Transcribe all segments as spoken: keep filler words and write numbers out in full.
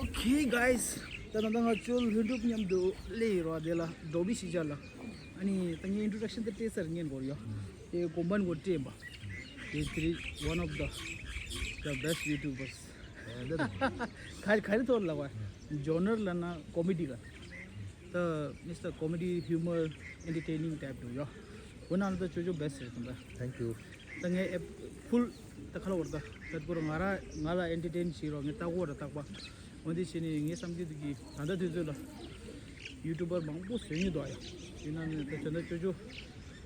Okay guys, ད་ད་ང་ཚོ་ལྷུན་གྲུབ་མཉམ་དུ་སླེབས་ཡོད་རེད་དེ་ལ་Adobe གཞིས་ཆགས་ལ། ཨ་ནི་ད་ངའི་introduction དེ་སྤྲད་ཚར་ངས་འགོར་ཡོད། དེ་གོ་འཕང་འགོ་སྤྲད་པ། དེ་དེ་རིང་one of the the best YouTubers. ག་ག་རེ་ཐོག་ལ་བ། Genre ལབ་ན་comedy ག་ད་Mister Comedy Humor Entertaining type དུ་ཡོད། ཁོ་ནང་ལ་ད་ཅོ་ཅོ་best རེད་དམ་པ། Thank you. ད་ངས་ཨེ་full ད་ཁ་ལོ་བར་ད་ད་སྐོར་ང་ར་ང་ལ་entertain བྱེད་རོགས་ངས་ལྟ་གོ་ར་ལྟག་པ། འོན་ཏེ་བྱས་ནས་ངས་བསམ་གྱི་འདུག་གི་ད་ལྟ་དུས་ཚོད་ལ་YouTuber མང་པོ་བཟོས་ཡོད་དོ་ཡ། ཡིན་ན་ནི་ད་ད་ལྟ་ཅོ་ཅོ་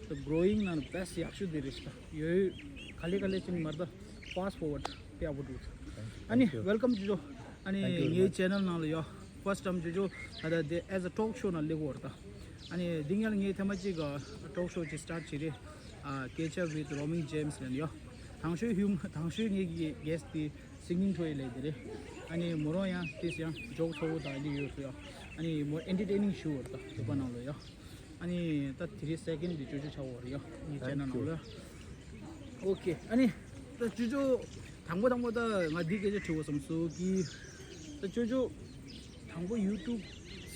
ད་growing ནང་best ཡག་ཤོས་དེ་རེད་ཤག་ད་ཡོད་ག་ལེ་ག་ལེ་ཅིག་མར་ད་fast forward དཔེ་ཡག་པོ་འདུག་ཨ་ནི་welcome ཅོ་ཅོ། ཨ་ནི་ངའི་channel ནང་ལ་ཡོད། First time ཅོ་ཅོ་ད་ལྟ་དེ་as a talk show ནང་སླེབས་ཡོད་རེད་ད། ཨ་ནི་འདི་ངས་ངས་ཐེངས་མ་གཅིག་ག་talk show ཅིག་start བྱས་རེད། ཨ་Catch Up with Roaming James ལབ་ནས་ཡོད། དང་ཤོས་ཧིའུ་དང་ཤོས་ངའི་གི་guest དེ་singing ཐོག་ཡི་ལས་དེ་རེད། ཨ་ནི་མོ་རང་ཡང་ཏིས་ཡང་joke ཚོ་བོ་དང་འདི་ཡོད་སུ་ཡོད། ཨ་ནི་མོ་entertaining ཤོས་རེད་ད་བོད་པ་ནང་ལ་ཡོད། ཨ་ནི་ད་དེ་རིང་second འདི་ཅོ་ཅོ་ཆགས་ཡོད་རེད་ཡོད་ངའི་channel ནང་ལ་ཡོད། Okay ཨ་ནི་ད་ཅོ་ཅོ་དང་པོ་དང་པོ་ད་ང་འདི་སྐད་ཆ་དྲི་བ་བསམ་སོང་གི་ད་ཅོ་ཅོ་དང་པོ་YouTube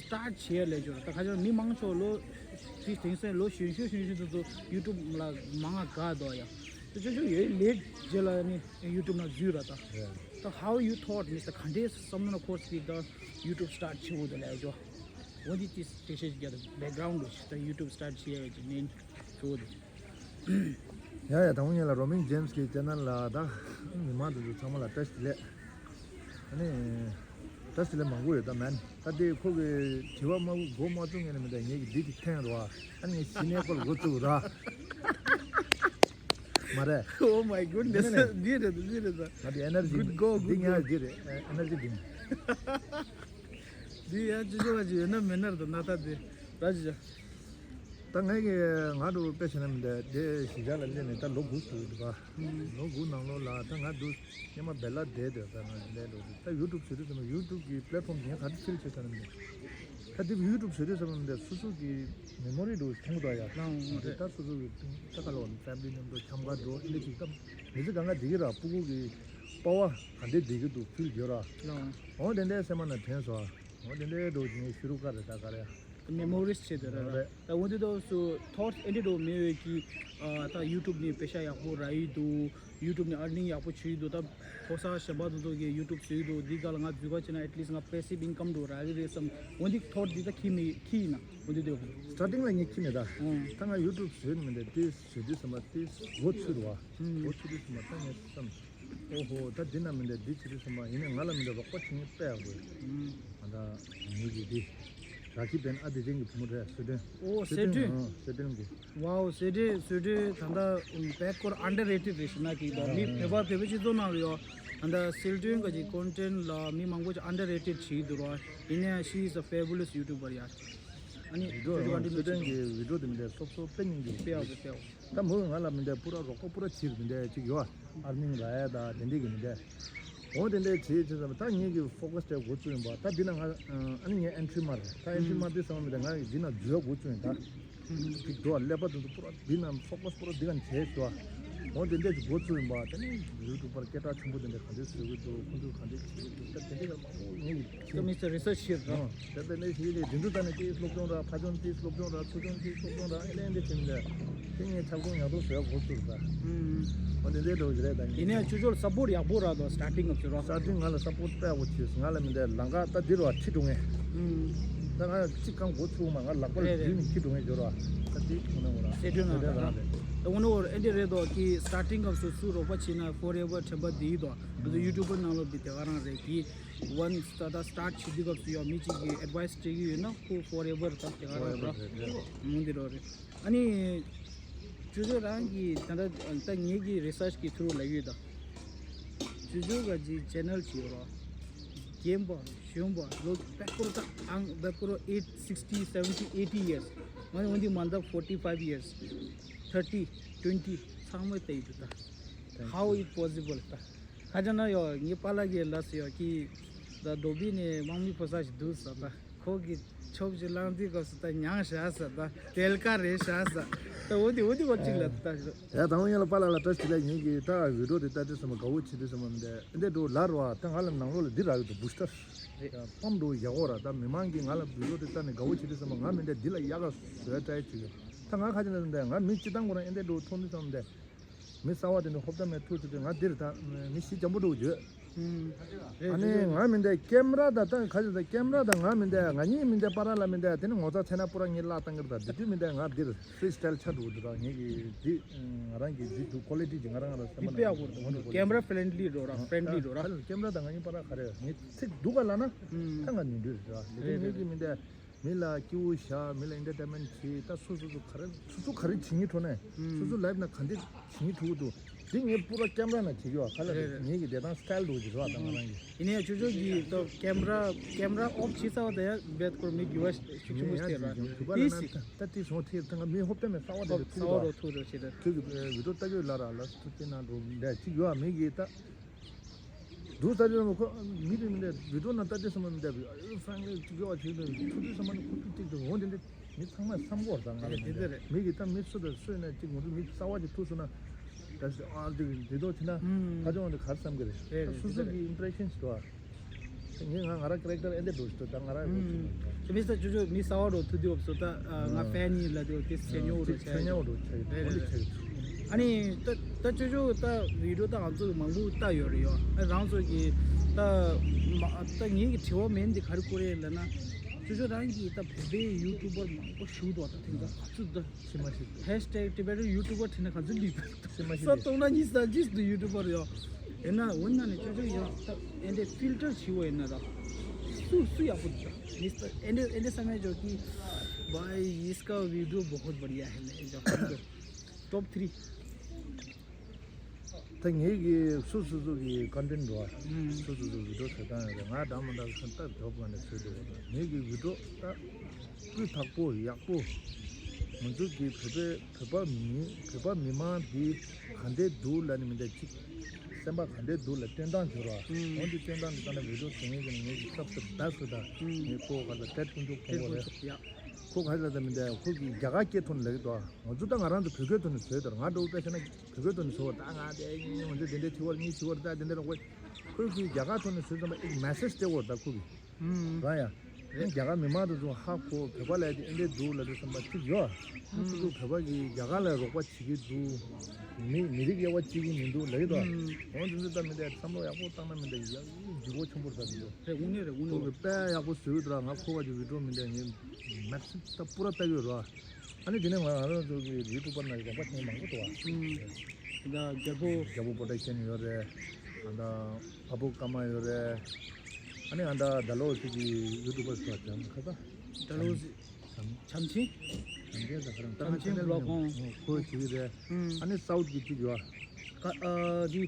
start བྱས་ལས་ཅོ་ད་ཁ་ཅང་མི་མང་ཆོག་ལོ་དེ་དེང་སང་ལོ་གཞོན་གཞོན་གཞོན་གཞོན་དུ་YouTube ལ་མང་ང་དགའ་དོ་ཡ་ད་ཅོ་ཅོ་ཡོད་ལེགས་རྗེས་ལ་ནི་YouTube ནང་འཛུལ་ར་ད་ད་how you thought Mister ག་འདྲའི་བསམ་ན་course གི་ད་YouTube start བྱེད་འོ་ད་ལས་ཅོ། འོ་འདི་ཏིས་དེ་ཤེས་ཀྱི་background ལ་ད་YouTube start བྱེད་ཡ་གི་main ཚོ་དེ། ཡ་ཡ་དང་པོ་ཉིད་ལ་Roaming James གི་channel ལ་ད་མི་མང་དེ་ཚོ་ཚང་མ་ལ་བཀྲ་ཤིས་བདེ་ལེགས། ཨ་ནི་བཀྲ་ཤིས་བདེ་ལེགས་མང་པོ་ཡོད་ད་མན། ད་དེ་ཁོ་གི་དྲི་བ་མ་མགོ་མ་བཙུགས་ངེས་ནས་མི་ད་ངེད་ཀྱི་འདི་དེ་ཐེངས་རོ། ཨ་ནི་ཞི་ནས་ཁོ་ལ་མགོ་བཙུགས་ར། མ་རེད། Oh my goodness འདི་རེད་འདི་རེད་ད། ང་དེ་energy good go འདི good ངས go འདི་རེད་energy འདི། འདི་ཡ་ཅི་ཅི་བ་ཅི་ཡོད་ན་མེད་ན་རེད་ད་ན་ད་འདི་ར་ཅི་ཅི། ད་ངས་ཀྱི་ང་འགྲོ་དཔེ་བྱས་ན་མི་འདྲ་དེ་གཞིས་ཆགས་ལ་སླེབས་ནས་ད་ལོ་དགུ་ཟིན་འདུག་ག་ལོ་དགུ་ནང་ལོགས་ལ་ད་ང་འདུག་སྔོན་མ་བེ་ལ་བསྡད་དེ་ད་ང་སླེབས་འགྲོ་དུས་ད་YouTube བཟོ་དུས་ཙམ་པ་YouTube གི་platform ངས་ག་དུས་ཕྱིར་བྱེད་ས་ནས་མི་འདུག་ད་དེ་YouTube བཟོ་དུས་ཙམ་པ་མི་འདྲ་སོ་སོ་གི་memory འདུག་མཐོང་གི་འདུག་ཡ། ལའང་འདི་རེད། ད་སོ་སོ་གི་ད་ག་ལོ་family member འཁྱམ་ག་འགྲོ་ཨེ་འདྲ་ཅིག་ད་མི་ཚེ་གང་ག་བསྡད་ཀྱི་ར་སྤུ་གུ་གི་པ་ཝ་ག་འདྲས་བསྡད་ཀྱི་འདུག་ཕིལ་བརྗོད་ར། ལའང་འོ་དེ་འདྲའི་སེམས་མ་ན་དྲན་སོང་ཨ། འོ་དེ་འདྲའི་འགྲོ་ཅིག་ངས་ཤུ་རུ་ཀ་རེད་ད་ག་རེ་ཡ། Memories བྱེད་དེ་རེད་ར། རེད། ད་འོ་དེ་དུས་སུ་thoughts ཨེ་འདྲ་འགྲོ་མེད་འོས་ཀྱི་ད་YouTube ནས་པེ་ཤ་ཡག་པོ་རག་ཡི་འདུག YouTube ནས་earning ཡག་པོ་བྱེད་ཡི་འདུག་ད་ཕོ་གསར་གཞན་པ་དེ་ཚོ་གིས་YouTube བཟོས་ཡི་འདུག་འདི་ག་ལ་ང་འཛུལ་ག་བྱས་ན་at least ང་passive income འགྲོ་རག་གི་རེད་བསམ། འོ་འདི་thought འདི་ད་ཁྱི་མི་ཁྱི་ཡིན་ན་འོ་འདི་དུས། Starting ལ་ངས་ཁྱི་མེད་ད། ཨང་། ད་ང་YouTube བཟོས་ནི་མི་འདྲ་དེ་བཟོས་དུས་ཙམ་པ་དེ་འགོ་ཚུད་རུ་བ། ཨང་། འགོ་ཚུད་དུས་ཙམ་པ་ད་ངས་བསམ། ཨོ་ཧོ་ད་འདི་ན་མི་འདྲ་འདི་བྱེད་དུས་ཙམ་པ་ཡིན་ནའི་ང་ལ་མི་འདྲ་རོགས་པ་བྱེད་མཁན་དཔེ་ཡག་པོ་ཡོད། ཨང་། ང་ད་ངེད་ཀྱི་འདི་ར་ཁི་བན་ཨ་བདེ་ཆེན་གྱི་བུ་མོ་རེད་བསོད་སྒྲོན། ཨོ་བསོད་སྒྲོན། ཨང་བསོད་སྒྲོན་གྱི། Wow བསོད་སྒྲོན་བསོད་སྒྲོན་ད་ལྟ་བེད་སྐོར་underrated རེད་ཤི་ན་གི་ད་མི་བོད་པ་བོད་པ་སྤྱི་ཚོགས་ནང་ལ་ཡོད། ད་ལྟ་བསོད་སྒྲོན་གྱི་content ལ་མི་མང་པོ་ཅིག་underrated བྱེད་འདུག་ར། ཡིན་ནའི་she is a fabulous YouTuber ཡ། ཨ་ནི་video ཅོ་ཅོ་ཨ་ནི་བསོད་སྒྲོན་གྱི་video དེ་མི་འདྲ་སོབ་སོབ་དཔེ་སྙིང་རྗེ་དཔེ་ཡག་པོ་དཔེ་ཡག་པོ། ད་མོས་ང་ལ་མི་འདྲ་པུ་ར་རོགས་པ་པུ་ར་བྱེད་མི་འདྲ་ཅིག་ཡོད། earning རག་ཡ་ད་དེ་འདྲས་ཀྱི་མི་འདྲ། འོ་དེ་འདྲས་བྱེད་བྱེད་ཙམ་ད་ངེད་ཀྱི་focus དེ་འགོ་བཙུགས་ཡིན་པ་ད་འདི་ན་ང་ཨ་ནི་ངས་entry མ་རེད་ད་entry མ་དེ་ཚང་མ་མི་འདྲ་ང་གི་འདི་ན་འཛུལ་འགོ་བཙུགས་ཡིན་ད། ཅིག་འགྲོ་བ་ཀླད་པ་དེ་ཚོ་པུ་ར་འདི་ན་focus པུ་ར་འདི་ག་བྱས་ཤོག་འོ་དེ་འདྲས་ཅིག་འགོ་བཙུགས་ཡིན་པ་དེ་ནི་YouTuber སྐད་གྲགས་ཆེན་པོ་དེ་འདྲས་ག་འདྲས་བཟོ་གི་འདུག་ཁོང་ཚོས་ག་འདྲས་བྱེད་ཀྱི་འདུག་ད་དེ་འདྲས་ཀྱི་མང་པོ་ངེད་ཀྱི་ད་མི་ཚེ་research བྱེད་རོགས། ཨོ། དེ་ལྟར་ནས་ཞིག་ནས་དེ་འདྲ་ད་ནི་དེའི་སློབ་སྦྱོང་ར་ཕ་ཆུང་དེའི་སློབ་སྦྱོང་ར་ཚོ་ཆུང་དེའི་སློབ་སྦྱོང་ར་ཨེ་ལེན་དེ་བྱེད་མི་འདྲ། དེ་ངས་ཁྱབ་ཁོངས་ཉག་ཐོག་བཟོས་དགོས་ཚུལ་ད། ཨོ་དེ་འདྲའི་འགྲོ་གི་རེད་ད་ངས། ཡིན་ནའི་ཅོ་ཅོ་ལ་support ཡག་པོ་རག་འདུག starting up བྱེད་རོགས། starting ང་ལ་support དཔེ་ཡག་པོ་བྱས་སོང་། ང་ལ་མི་འདྲ་ལམ་ཁ་ད་འདིར་བ་ཁྲིད་འགྲོ་ངས། ད་ང་གཅིག་གང་འགོ་ཚུགས་མ་ང་ལག་པ་ལ་རེད་རེད། འཇུས་ནས་ཁྲིད་འགྲོ་ངས་འབྱོར་བ་ད་དེ་ཐུག་ན་འོ་ར་སེ་ཏྲོན་ན་ད་རང་རེད། ད་འོ་ན་འོ་ཨེ་འདྲ་རེད་འདུག་གི་starting up སོ་སོ་རོགས་པ་བྱེད་ན་forever དྲན་པ་འདི་ཡིན་འདུག་ང་ཚོ་YouTuber ནང་ལོགས་པའི་དེ་ག་རང་རེད་གི། Once ད་ད་start བྱེད་དུས་སྐབས་སུ་ཡང་མི་གཅིག་གིས་advice སྤྲད་ཀྱི་ཡོད་ན་ཁོ་forever ད་དེ་ག་རང་ར། མོ་འདི་རོ་རེད། ཨ་ནི་ཅོ་ཅོ་རང་གི་ད་ད་ད་ངེད་ཀྱི་research གི་through ལ་ཡོད་ད། ཅོ་ཅོ་ག་ཅིག་channel ཅིག་ཡོད་ར། རྒན་པ་གཞོན་པ་ལོ་བེད་སྐོར་ད་ཨང་བེད་སྐོར་eight sixty seventy eighty years ང་འོན་ཏེ་མ་ད་forty five years thirty twenty ཚང་མ་ལྟ་ཡི་འདུག་ད། How it possible ད། ཁ་ཅིག་ན་ཡོ་ངའི་པཱ་ལགས་ཀྱིས་ལབ་སོང་ཡོ་ཀི། ད་རྡོ་སྦིས་ནས་དམག་མི་ཕོ་གསར་ཞིག་འདུག་ཟེར་ད། ཁོ་གིས་ཆོབ་ཅིག་བླངས་དུས་སྐབས་སུ་ད་མྱངས་བཞག་ཟེར་ད། དལ་ཀ་རེད་བཞག་ཟེར། ད་འོ་དེ་འོ་དེ་བ་གཅིག་ལ་ད་ཞོ། ཡ་དང་པོ་ཡིན་ལ་པཱ་ལགས་ལ་བཀྲ་ཤིས་བདེ་ལེགས། ངེད་ཀྱིས་ད་བི་ཌིའོ་དེ་ལྟ་དུས་ཙམ་པ་དགའ་བོ་བྱེད་དུས་ཙམ་པ་མི་འདྲ་འདི་འགྲོ་ལ་རོ། ད་ང་ལ་ནང་ལོགས་ལ་འདི་རག་གི་འདུག་བུ་སི་ཊར་རེད། ཕམ་འགྲོ་ཡག་གོ་ར། ད་མི་མང་གིས་ང་ལ་བི་ཌིའོ་དེ་ལྟ་ནས་དགའ་བོ་བྱེད་དུས་ཙམ་པ་ང་མི་འདྲ་འདི་ལ་ཡག་ག་བཟོས་ཏྲའི་བྱེད་གི། ད་ང་ཁ་ཅིག་ལ་འདྲ་ང་མི་སྤྱི་བཏང་གོ་ར་ཨེ་འདྲ་འགྲོ་མཐོང་དུས་ཙམ་འདྲ། མི་གསར་བ་དེ་འདྲ་ཧོབ་ཏ་མེད་ཐུག་ཚུལ་དེ་ང་འདིར་ད་མི་གཤིས་འཇམ་པོ་འགྲོ་བརྗོད། ཨ་ནི་ང་མི་འདྲ་ཀེམ་ར་དང་ད་ག་ཚོད་ད་ཀེམ་ར་དང་ང་མི་འདྲ་ང་གཉིས་མི་འདྲ་པ་ར་ལ་མི་འདྲ་དེ་ནི་ངོ་ཚ་ཚེ་ན་པུ་ར་ངའི་བརླག་བཏང་གི་རེད། ད་དེ་དུས་མི་འདྲ་ང་འདིར་ཧྥི་རི་སི་ཊལ་ཆ་འགྲོ་འདུག་ར། ངེད་ཀྱི་འདི་ང་རང་གི་འདི་འདུག་ཀོ་ལི་ཊི་ཅིག་ང་རང་ང་རང་སེམས་པ་ནང་དཔེ་ཡག་པོ་འདུག་ཀེམ་ར་ཕ་རེན་ཌི་ལི་འགྲོ་ར་ཕ་རེན་ཌི་ལི་འགྲོ་ར། ཀེམ་ར་དང་ང་གཉིས་པ་ར་ག་རེ་ངས་ཚིག་སྡུག་ག་ལ་ན་ད་ང་ཉུང་འདྲ་རེད་ར། ལེ་ཀིན་ངེད་ཀྱི་མི་འདྲ། མི་ལ་སྐྱིད་པོ་བཞག་མི་ལ་ཨེན་ཊར་ཊེན་མེན་ཊི་བྱེད། ད་སོ་སོ་སོ་ག་རེ་སོ་སོ་ག་རེ་བྱེད་སྙིང་བྲོ་ནས་སོ་སོ་ལའིབ་ནང་ག་འདྲ་བྱེད་སྙིང་བྲོ་གི་འདུག་འདི་ངས་པུ་ར་ཀེམ་ར་ནང་བྱེད་ཀྱི་བ་ག་ལ་རེད། ངེད་ཀྱི་བདེ་ཐང་སི་ཊལ་འདུག་ཅེས་རོགས་དང་ང་རང་གི་ཡིན་ནའི་ཅོ་ཅོ་གི་ད་ཀེམ་ར་ཀེམ་ར་ཨོཕ་བྱེད་ཚར་བ་དང་ཡང་རྦད་ཁོར་མི་འགྱུར་བ་ཤུགས་ཆེན་པོ་ཡིན་ཡང་སྟེར་ར། ཅིག་ཡང་དུས་པ་ལ་ཏིས་ན་ད་ད་ཏིས་ཧོ་ཐེར་ད་ང་མི་ཧོབ་ཏེ་མེད་ས་བ་ད་ཐུག་ས་བ་རོ་ཐུག་རོ་བྱེད་ད། ཁྱོད་ཀྱི་བི་ཌིའོ་ལྟ་གི་ལ་ར་ལ་ཐུག་ཏེ་ན་འགྲོ་འདྲ་ཅིག་ཡོད་མི་གི་ད། འདུག་ལྟ་དུས་ཙམ་པ་ཁོ་མི་དེ་མི་འདྲ་བི་ཌིའོ་ནང་ལྟ་དུས་ཙམ་པ་མི་འདྲ་བི་ཨ་ཕ་རན་ལི་ཅིག་ཡོད་ཅིག་འདུག་ཐུག་དུས་ཙམ་པ་ནི་ཁོ་ཐུག་ཅིག་འདུག་འོ་དེ་འདྲ་མི་ཚང་མས་བསམ་གོ་ར་ང་ལ་དེ་མི་འདྲ་དེ་རེད། མི་གི་ད་མི་སུ་དང་སུ་ཡིན་ན་ཅིག་ངོ་ཚོ་མི་གསར་བ་ཅིག་ཐུག་སོང་ན་ད་ཨ་འདི་འདི་ཐོག་ཕྱིན་ན་ཨུམ། ཕ་ཅོང་འདི་གར་བསམ་གི་རེད། རེད་ད་རེད་སོ་སོ་གི་ཨིམ་པི་རེ་ཤན་ཞིག་འདུག་ཨ། ངས་ང་ང་རང་ཀེ་རེག་ཊར་ཨེ་འདྲ་འགྲོ་ཞིག་འདུག་ད་ང་རང་ཡོད་ཅིག་ཨུམ། དེ་མི་ས་ཅོ་ཅོ་མི་གསར་བ་རོ་ཐུག་དུས་འོབ་སོ་ད་ང་ཨ་ཕན་ཡིན་ལ་དེ་འོ་དེ་སེ་ཉོ་རོ་ཆ་ཡོད་རོ་ཆ་ཡོད་རེད་རེད་རེད། ཨ་ནི་ད་ད་ཅོ་ཅོ་ད་བི་ཌིའོ་ད་ང་ཚོ་མང་པོ་ལྟ་ཡོད་རེད་ཡོ། ཨ་རང་ཚོ་གི་ད་མ་ད་ངེད་ཀྱི་དྲི་བ་མེད་འདི་ག་རེ་བཀོད་རེད་ལབ་ན། ཅོ་ཅོ་རང་གིས་ད་བོད་པའི་ཡུ་ཊུབ་པར་མང་པོ་ཞུགས་འདུག་ད་དེང་སང་ག་ཚོད་ད་ཤི་མ་ཤི་ཧེཤ་ཊེག་ཊི་བེ་ཊན་ཡུ་ཊུབ་པར་བྲིས་ན་ག་ཚོད་ལུས་པ་ཤི་མ་ཤི་ས་སྟོང་ན་གཉིས་ས་གཅིག་ཏུ་ཡུ་ཊུབ་པར་ཡོ། ཡིན་ན་འོན་ན་ནི་ཅོ་ཅོ་ཡང་ད་ཨེ་འདྲའི་ཕིལ་ཊར་བྱིའོ་ཡིན་ན་ད་སུ་སུ་ཡག་པོ་འདུག་མི་ས་ཨེ་འདྲའི་ཨེ་འདྲའི་ས་མེད་ཅོ་ཀི་བའི་ཡིས་ཀ་བི་ཌིའོ་བོ་ཧོད་བར་ཡ་ཧེ་ལེ་ཅོ་ཀི་ཊོབ་ཐི་རི། ད་ངེད་ཀྱི་སོ་སོ་སོ་གི་ཀོན་ཊེན་འགྲོ་བ། ཨུམ། སོ་སོ་སོ་བི་ཌིའོ་བཟོ་སྟངས་ཡོད་རེད། ང་འདྲ་མི་འདྲ་སོ་སྟབས་ཐོབ་ང་ནས་བཟོས་འདུག་ངེད་ཀྱི་བི་ཌིའོ་ད་སྤུས་དག་པོ་ཡག་པོ། ང་ཚོ་གི་བོད་པའི་བོད་པ་མི་བོད་པ་མི་མང་འདི་ག་འདྲས་འདུག་ལབ་ནས་མི་འདྲ་གཅིག་སེམས་པ་ག་འདྲས་འདུག་ལ་སྟོན་སྟངས་བྱོས་ར། ཨུམ། འོན་ཏེ་སྟོན་སྟངས་འདི་ལྟ་ན་བི་ཌིའོ་བཟོ་མཁན་གྱི་ངེད་ཀྱི་སྐབས་སུ་བདག་སུ་དང་ངེད་ཁོ་ག་ལ་ཏེད་ཀུན་ཚོ་ཁོང་ཁོ་རེད། ཁོ་ག་ལ་ད་མི་འདྲ་ཁོ་གི་རྒྱ་གར་སྐད་ཐོག་ནས་ལབ་ཀྱི་འདུག་ང་ཚོ་ད་ང་རང་ཚོ་བོད་སྐད་ཐོག་ནས་བཟོས་དར་ང་འགྲོ་དཔེ་ཆ་ན། བོད་སྐད་ཐོག་ནས་བཟོ་བ་ད་ང་དེ་ཡིན་འོན་ཏེ་དེ་འདྲའི་ཐི་བར་གཉིས་ཐི་བར་ད་དེ་འདྲ་རོགས་པས་ཁོས་ཁོའི་རྒྱ་གར་ཐོག་ནས་བཟོས་ཙམ་པ་ཨེག་མེ་སེཇ་སྤྲད་དགོས་ད་ཁོ་གི་ཨུམ། རང་ཡང་རེད། རྒྱ་གར་མི་མང་དུ་ཚོ་ཧ་གོ་བོད་པ་ལས་དེ་ཨེ་འདྲས་འདུག་ལ་དེ་བསམ་པ་གཅིག་ཡོད་ཨུམ། ཁོ་ཚོ་བོད་པ་གི་རྒྱ་གར་ལ་རོགས་པ་བྱེད་ཀྱི་འདུག་མི་མི་རིགས་དབྱེ་བ་བྱེད་ཀྱི་མི་འདུག་ལ་ཡོད་དོ། ཨུམ། འོན་ཏེ་འདི་ལྟ་མི་འདྲ་བསམ་བློ་ཡག་པོ་བཏང་ན་མི་འདྲ་ཡག་ལྗིད་ཁོག་ཆེན་པོ་རེད་ད་དེ་ཚོ། རེད་དངོས་གནས་རེད་དངོས་ཁོ་གནས་གི་རེད། དཔེ་ཡག་པོ་བཟོས་ཡོད་དོ་ར་ང་ཁོ་བ་གི་བི་ཌིའོ་མི་འདྲ་ངས་མེག་སི་ད་པུ་ར་ལྟ་གི་ཡོད་ར། ཨ་ནི་དེ་ནས་ང་རང་ཚོ་གི་ཡུ་ཊུབ་པར་ནང་རོགས་པ་བྱེད་མཁན་མང་པོ་འདུག་བ། ཨུམ། ད་རྒྱལ་པོ། རྒྱལ་པོ་པོ་རོ་ཌག་ཤན་ཡོད་རེད། ཨ་ད་ཨ་པོ་ཀརྨ་ཡོད་རེད། ཨ་ནི་ཨ་ད་ད་ལོ་ཅིག་གི་ཡུ་ཊུབ་པར་ཚོ་དེ་ཁ་ད། ད་ལོ་བྱམས་བྱམས་ཆེན། བྱམས་ཆེན་ད་ཁ་རང་བྱམས་ཆེན་ཊེ་ནལ་བི་ལོག་ཁོང་ཁོ་ཅིག་རེད། ཨུམ། ཨ་ནི་སའུ་ཐི་གི་ཅིག་ཡོད། ཀ་ཨ་དེ་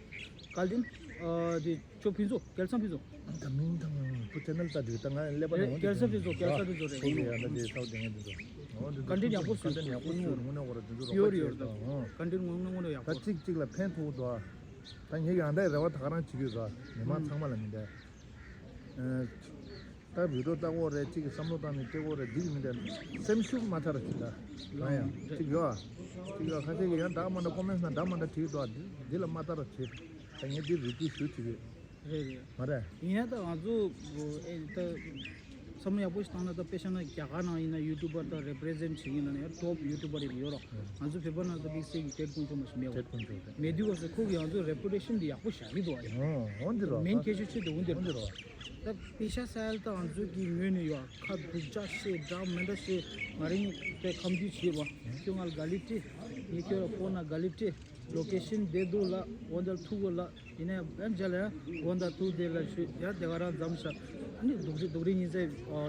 ཀལ་ཏིན་ཨ་དེ། ཅོ་ཕུན་ཚོགས་སྐལ་བཟང་ཕུན་ཚོགས། ད་མིང་དང་པོ་ཅེ་ནལ་ལྟ་དུས་ད་ང་ཀླད་པ་ནང་རེད་སྐལ་བཟང་ཕུན་ཚོགས་སྐལ་བཟང་ཕུན་ཚོགས་རེད། ཁོ་གི་ཡང་ད་དེ་ཚོགས་དེ་ངས་དེ་ཚོ་འོ་དེ་ཚོ་ཀོན་ཊེན་ཊི་ཡག་པོ་ཀོན་ཊེན་ཊི་ཡག་པོ་བཟོས་དངོས་གནས་ཁོ་ར་དེ་ཚོ་རོགས་པ་ཡོད་རེད་ཡོད་བྱས་རེད། ད་ཀོན་ཊེན་ཊི་དངོས་གནས་དངོས་གནས་ཡག་པོ། ད་གཅིག་གཅིག་ལ་ཕན་ཐོགས་འདུག་ད་ངེད་ཀྱི་ཨ་འདའི་རེ་བ་ད་ག་རང་བྱེད་ཀྱི་ཡོད་ད་མི་མང་ཚང་མ་ལ་མི་འདྲ། ད་བི་ཌིའོ་ལྟ་གོ་རེད་གཅིག་གི་བསམ་བློ་བཏང་ནས་སྤྲད་གོ་རེད་འདི་གི་མི་འདྲ་སེམས་ཤུགས་མ་ཐར་ར་བྱེད་ད་ཡང་ཡང་གཅིག་ཡོད་ཨ་གཅིག་ཡོད་ཁ་ཤས་ཀྱི་ཡང་འདྲ་མ་འདྲ་ཀོ་མེན་ཊི་ནང་འདྲ་མ་འདྲ་བྲིས་འདུག་ཨ་འདི་འདི་ལ་མ་ལྟ་ར་བྱེད། ད་ངས་འདི་རེ་ཀུ་ཝེ་སི་ཊི་ཞུ་ཐུབ་ཀྱི་རེད་རེད། མ་རེད། ཡིན་ཡང་ད་ང་ཚོ་ཨེ་ད་བསམ་བློ་ཡག་པོ་ཞིག་བཏང་ན་ད་དཔེ་བཞག་ན་རྒྱ་གར་ནང་ཡིན་ན་ཡུ་ཊུབ་པར་ད་རེ་པི་རེ་ཛེན་ཊི་བྱེད་ཀྱིན་ལ་ན་ཡང་ཊོབ་ཡུ་ཊུབ་པར་ཡིན་ཡོད་རོགས། ང་ཚོ་བོད་པ་ནང་ད་དམིགས་བསལ་གྱི་ཏེད་དཀོན་མཆོག་མ་ཞིག་མེད་བ། ཏེད་དཀོན་མཆོག་དེ་མེད་དུས་བ་སོ་ཁོ་གི་ང་ཚོ་རེ་པུ་ཊེ་ཤན་འདི་ཡག་པོ་བཞག་གི་འདུག་ཨ་ཡིན། འོ་འོ་འདི་རོགས། མེན་གལ་ཆེ་ཤོས་དེ་འོ་འདི་འོ་འདི་རོགས། རོགས། ད་དཔེ་ཤ་སལ་ད་ང་ཚོ་གི་ངོས་ནས་ཡོད་ཁ་སྡུག་ཅག་བཤད་འདྲ་མི་འདྲ་བཤད་ང་རང་ཉིད་དཔེ་ཁམས་དུས་བྱེད་བ་ཁྱོད་ང་ལ་ག་ལེ་སྤྲད་ངས་ཁྱོད་ལ་ཕོན་ན་ག་ལེ་སྤྲད། ལོ་ཀེ་ཤན་བསྡད་འདུག་ལ། འོ་འདིར་ཐུག་གོ་ལ། ཡིན་ན་ཡང་ཡང་མཇལ་ཡང་དགོན་དང་ཐུག་དེ་ལ་ཞུ་ཡང་དེ་ག་རང་འཛོམས་ཤག་ཨ་ནི་སྡུག་རི་སྡུག་རི་ཉིན་ཚེ་